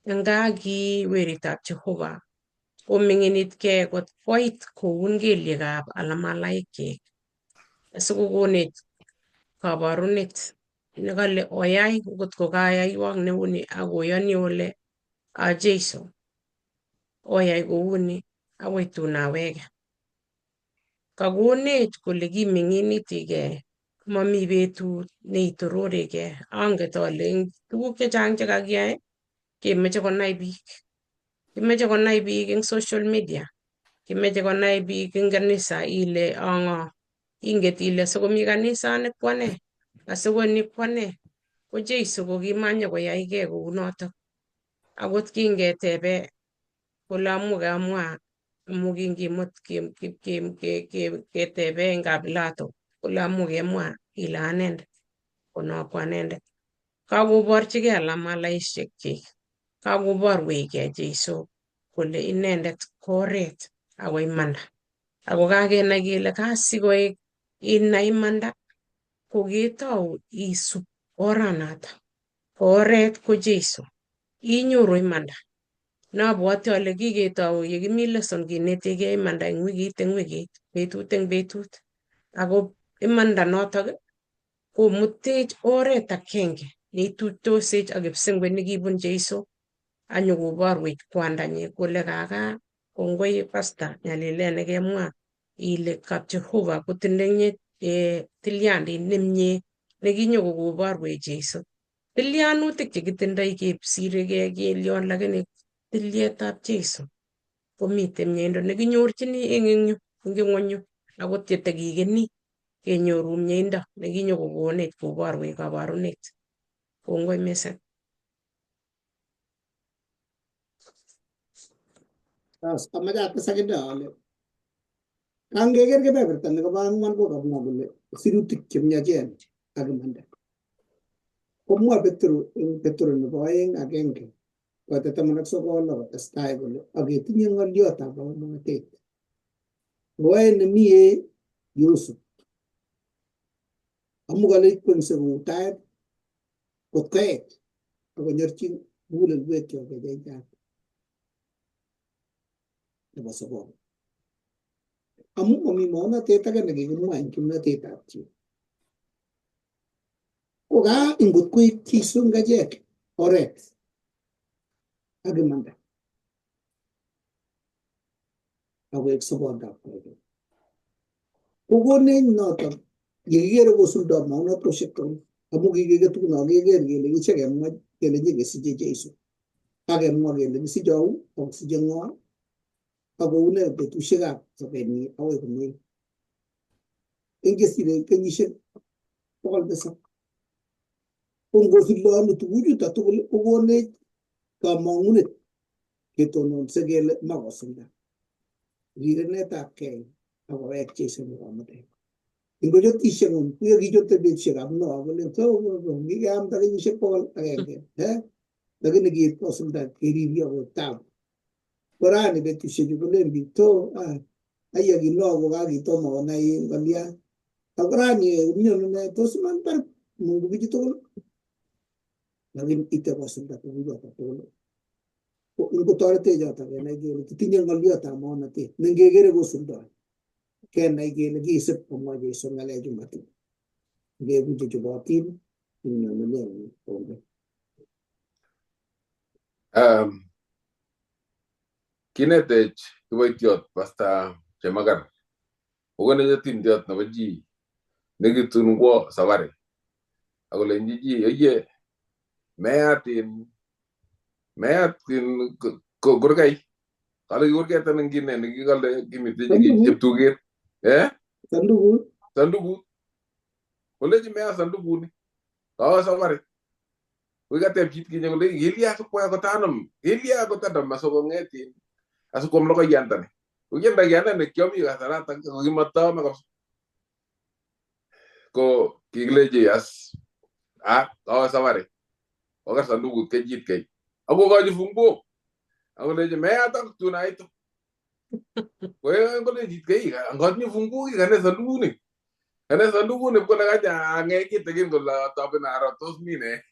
Nga ki weritab Jehovah. Kominginit ke kot koit koun keliekab alamalaik ke. Asukukunit kabarunet. Ni kale oiai, ngot ko kaai aiuang ne uni, a ko oiani ole a Jeiso. Oiai ko uni, a ko ituna weke. Ka ko onet ko legi menginiti ke, mami betut ne itorori ke, angke tole, tuku ke chang chaka kiai, ke meche ko nai bik. Ke meche ko nai bik ing social media. Ke meche ko nai bik ing kanisa ile ongo. Inge ti ile soko mi kanisa ne kwane. A soko ni kwane. Ko Jeiso ko ki manye ko iai ke ko unoto. A kot ki inge tebe. Ko la muke a mua. Muke inge mot ke, ke, ke, ke, ke tebe inga Pilato. Ko la muke a mua. Ila anende. Ko no kwanende. Ka ko bar chike ala mala isek ke. Ka ko bar wei ke Jeiso. Kole inendet koret. A ko imanda. A ko kake na kile ka siko i na imanda. Ko ke tau i sup oranata. Koret ko Jeiso. I nyuru imanda. Na buati ole ki ke tau i ki mila son ki nete ke imanda ing wiki teng wiki. Betut teng betut. A ko imanda nota ke. Ko mutej ore ta kenge. Ni tuto sej age psengwe ni gibun Jeiso. Anyo ko bar wei kwanda nye ko le kaka. Ko ngoi pasta. Nya le le ne ke mua. Ile kap Jehova. Ko tindeng nye, e, tiliandi nem nye. Ne ki nyo ko bar wei Jeiso. Tilianu tek ke tindai ke psire ke ke lion lage ne. Tilie tap Jeiso. Ko mi tem nye indo. Ne ki nyor chini eng eng nyo. Eng eng nyo. A ko te tagi ke ni. Ke nyoru mnye inda, ne ki nyo ko gonet, ko baru e ka baru net. Ko ngoi mesa. As, ama ja ta sa ke da le. Kangge ger ke beber tan, ne ka bang man ko ka bang le. Siru tik ke mnya jen, age manda. Ko mua Petru, Petru ne ko eng, age eng ke. Ko ta ta manak so ko lo, ko ta stai ko le. Age ti nyen ngal dio ta ko mo te. Ko eng ne mi e, Yusuf. Amu ka leit ko nse ko taet, ko taet, ko nyarchin gule gue ke ke jai jai. Te basa ko. Amu ko mi mo na te ta ke na ke mo ai ke mo na te ta ti. Ko ka ingot ko i ki sunga jek. Oret. Age manda. Ago ek sabor da ko. Ko go ne nota. Gigere go sul da ma una to sekon. Amu gigere tu na gigere gele giche ke ma gele gele si je Jesu. Age ma gele si jau, o si je ngo. Ago une de tu sega sa ke ni awe ko ni. Inge si de ke ni se. Pokol besa. Ko go si lo anu tu uju ta tu ko go ne. Ka ma une. Ke to non se gele ma go senda. Rire ne ta ke, a ko ek che se mo mo te. Ingo jo ti se mo, ku yo gi jo te be che ga no, a ko le to, mi ga am ta ke se ko ta ke, eh? Ta ke ne gi to senda ke ri ri a ko ta. Ko ra ne be ti se ko le bi to, ah. Ai a gi no ko ga gi to mo na i ko lia. A ko ra ne mi no ne to se man par mo ko bi to. Lagi ite ko senda ko bi to. Ko, ingo tore te jota ke, nai gele, ti tinye ngal jota mo na te, nai gele go sunda. Ke nai gele, gi se po mo je so ngale ju mati. Ge bu ju ju botin, inyo no ne, inyo. Um, kine te, ki bai tiot, basta, che magar. Ogo ne je tin diot na baji. Ne gi tun go sabare. Ago le nji ji, oye. Mea tin. Mea tin ko, ko, gorgai. Kalo gorgai tan ngi ne, ne gi kalo gi mi te gi jep tu gi. Eh? Sanduku. Sanduku. Ko le ji mea sanduku ni. Ka sabare. Ko i ka tep jit ki nyago le, Elia so ko ya ko tanam. Elia ko tanam, ma so ko ngeti. Asu kom lo ko yanta ni. Ko yanta yanta ni, kio mi ka sarata, ko i mata ma ko. Ko ki le ji as. A, ka sabare. Ko ka sanduku ke jit ke. Ako ka ji fungbo. Ako le ji, me ata tu na ito. Ko e ko le jit ke, angkot ni fungbo, i kane sanduku ni. Kane sanduku ne ko la ka ja nge ki te kin ko la tapi na ro tos mi ne.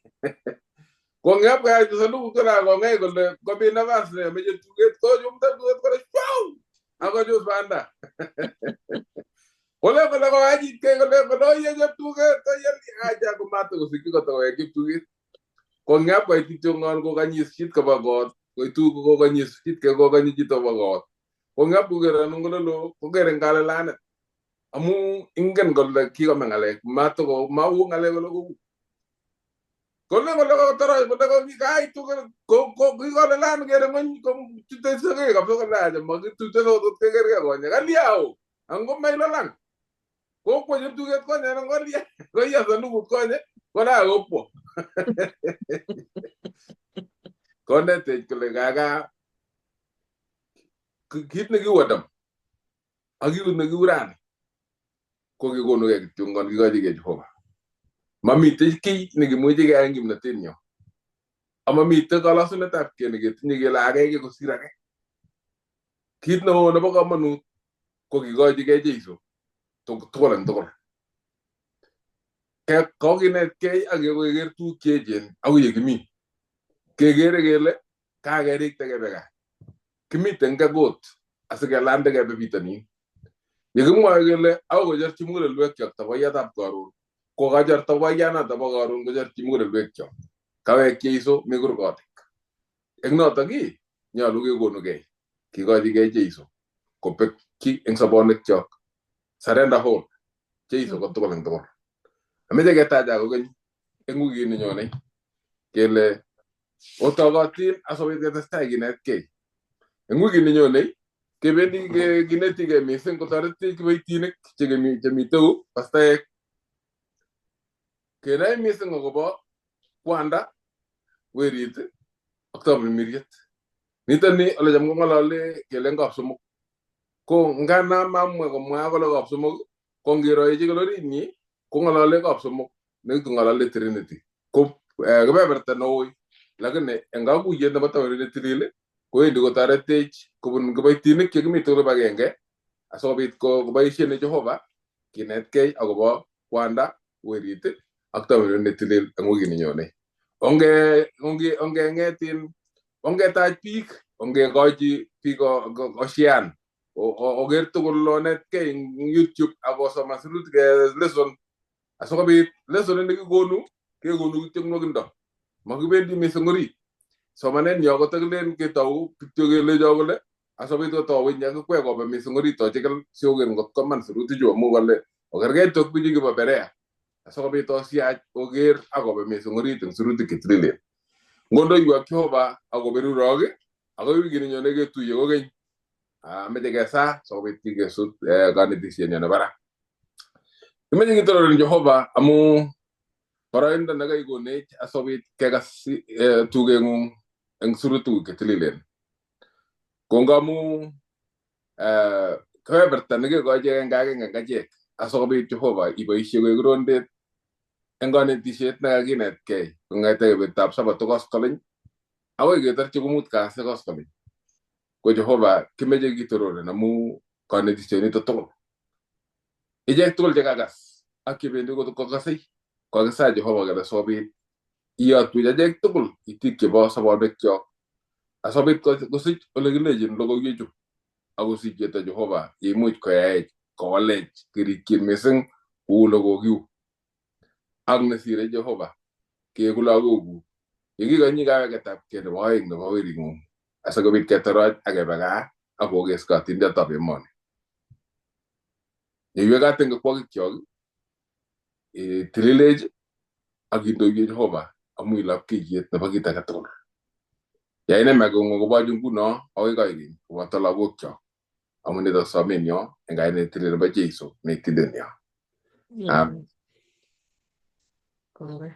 Ko nge ap ka sanduku ko la ko nge ko le ko bi na vas ne me je tu ke ko jum ta tu ke ko le chau. Ako jus banda. Kole, kole, ko aji ke, kole, kole, ia, ia, tuge, to, ia, li, aja, ko matu, ko siki, ko to, ia, ki tuge. Ko ngap, ko iti tiongon, ko kanyi sit, ko bagot. Ko itu, ko kanyi sit, ke, ko kanyi sit, ko bagot. Ko ngap, ko kere, nung, kole, lo, ko kere, ngale, lane. Amu, ingen, kole, ki, ko mengale, matu, ko, mau, ngale, kole, ko. Kole, kole, ko tara, kole, ko ki kai tu, ko, ko, ko, ki kole lan kere ngon, ko tute sege, ka poko la, ma ki tute so, so, ke kere, ko nya, ka liau. Anggo mai lalang. Ko, ko nya tu ke ko nya, ko lia. Ko ia sa nukut ko nya, ko la, ko po. Kone te, kole, ka, ka. Ki, kit ne ki wadam. Aki ut ne ki urani. Ko ki konu ke ki tiongon ki kaji ke Jehova. Ma mi te ki ne ki muji ke angim na tenio. Ama mi te kala sune tap ke ne ke tenio ke la ke ke ko sira ke. Kit no na baka manut. Ko ki kaji ke Jesu. Tok, tokolan, tokolan. Ke ko ki ne ke ake ko ker tu ke jen. Au ye ki mi. Ke kere kele, ka kere te ke beka. Ki mi te nga got, ase ke lande ke bebita ni. Ye ki mo kele, au ko jar chimule lue kiak ta waya tap karun. Ko ka jar ta waya na ta ba karun, ko jar chimule lue kiak. Ka we ke iso, mi gur kotek. Eng no ta ki, nya lu ke konu ke. Ki kaji ke Jesu. Ko pek ki eng sabone kiak. Surrender all. Jesu ko tokol eng tokol. Ame te ke ta ja ko ken. Engu ki ni nyone. Kele. O to ko tin, aso bit ke ta sta ki net ke. Engu ki ni nyone. Ke beni ke ki net ke mi, sen ko tare ti ki bai tinek, che ke mi, che mi teu, pasta ek. Ke nai mi sen ko ba, kuanda, werit, October miriet. Ni tani, ole jam ko ngalale, ke lenga opsomok. Ko ngana mam ko mwa ko lo opsomok, ko ngiro iji ko lo rini, ko ngalale ko opsomok, ne tu ngalale Trinity. Ko, eh, ko beber ta noi, lakin ne, enga ku yenda bata rini Trinity, ko endi ko tare tej, ko bun ko bai tinek ke mi tolo bagenge, aso bit ko, ko bai sene Jehova, ki net ke, ako bo, kuanda, werit, October rini Trinity, engu ki ni nyone. Onge, onge, onge ngetin, onge taj pik, onge goji pik o, o, o sian. O, o, o ger tu ko lo net ke, YouTube, ako so masrut ke lesson. Aso ka bit, lesson ne ki konu, ke konu ki tiong no kindo. Ma ki bendi mi sengori. So manen yo ko taglen ke tau, pitio ke le jo ko le. Aso bit ko tau, wen ya ke kue ko ba mi sengori to, chekel, si o ger ngot ko man suru tu jo, mu ko le. O ger ke tok piji ke ba berea. Aso ka bit to si a, o ger, ako ba mi sengori, teng suru tu ke trilin. Ngondo yo ki ho ba, ako beru roge, ako bi gini nyone ke tu yo ko gen. A, me te ke sa, so bit ki ke sut, eh, gani ti si nyone bara. Imagine ki toro rin Jehova, amu, para inda naga igo ne, aso bit ke kasi, eh, tu ke ngu, eng suru tu ke tililen. Konga mu, eh, ke berta nege ko aje nga ke nga je. Aso bit Jehova, iba isi ko gronde, eng gani ti set naga ginet ke, konga te ke tap saba to kos kolin. Awe ke tar chikumut ka se kos kolin. Ko Jehova, ki meje ki toro rin, amu, gani ti seni to toro. Ijek tukul jek agas. Aki bendi ko tukul kasai. Ko agas a Jehova gada sobit. Ia tu ijek tukul. Iti ke ba sabon bek yok. A sobit ko, ko sik, o lagi lejin, logo yeju. Ako sik jeta Jehova. Imuj ko ya ej. Ko lej. Kiri kin meseng. U logo giu. Ang na sira Jehova. Ke kula gogu. Igi ganyi gawe ke tap ke de wai na bawi ringu. Asa ko bit ke taraj age baga. Ako ge skatin da tap e mone. Ye yue gaten ke kwa ke kyogi. E tililej. Agi do ye Jehova. Amu ilap ke yet na bagita ke tol. Ya ine ma ko ngo ko bajung kuno. Awi kai gin. Wa tala go kyo. Amu ni da samin yo, enga ni tiri ba Jesu, ni tiri ni yo. Amen. Amen. Kore.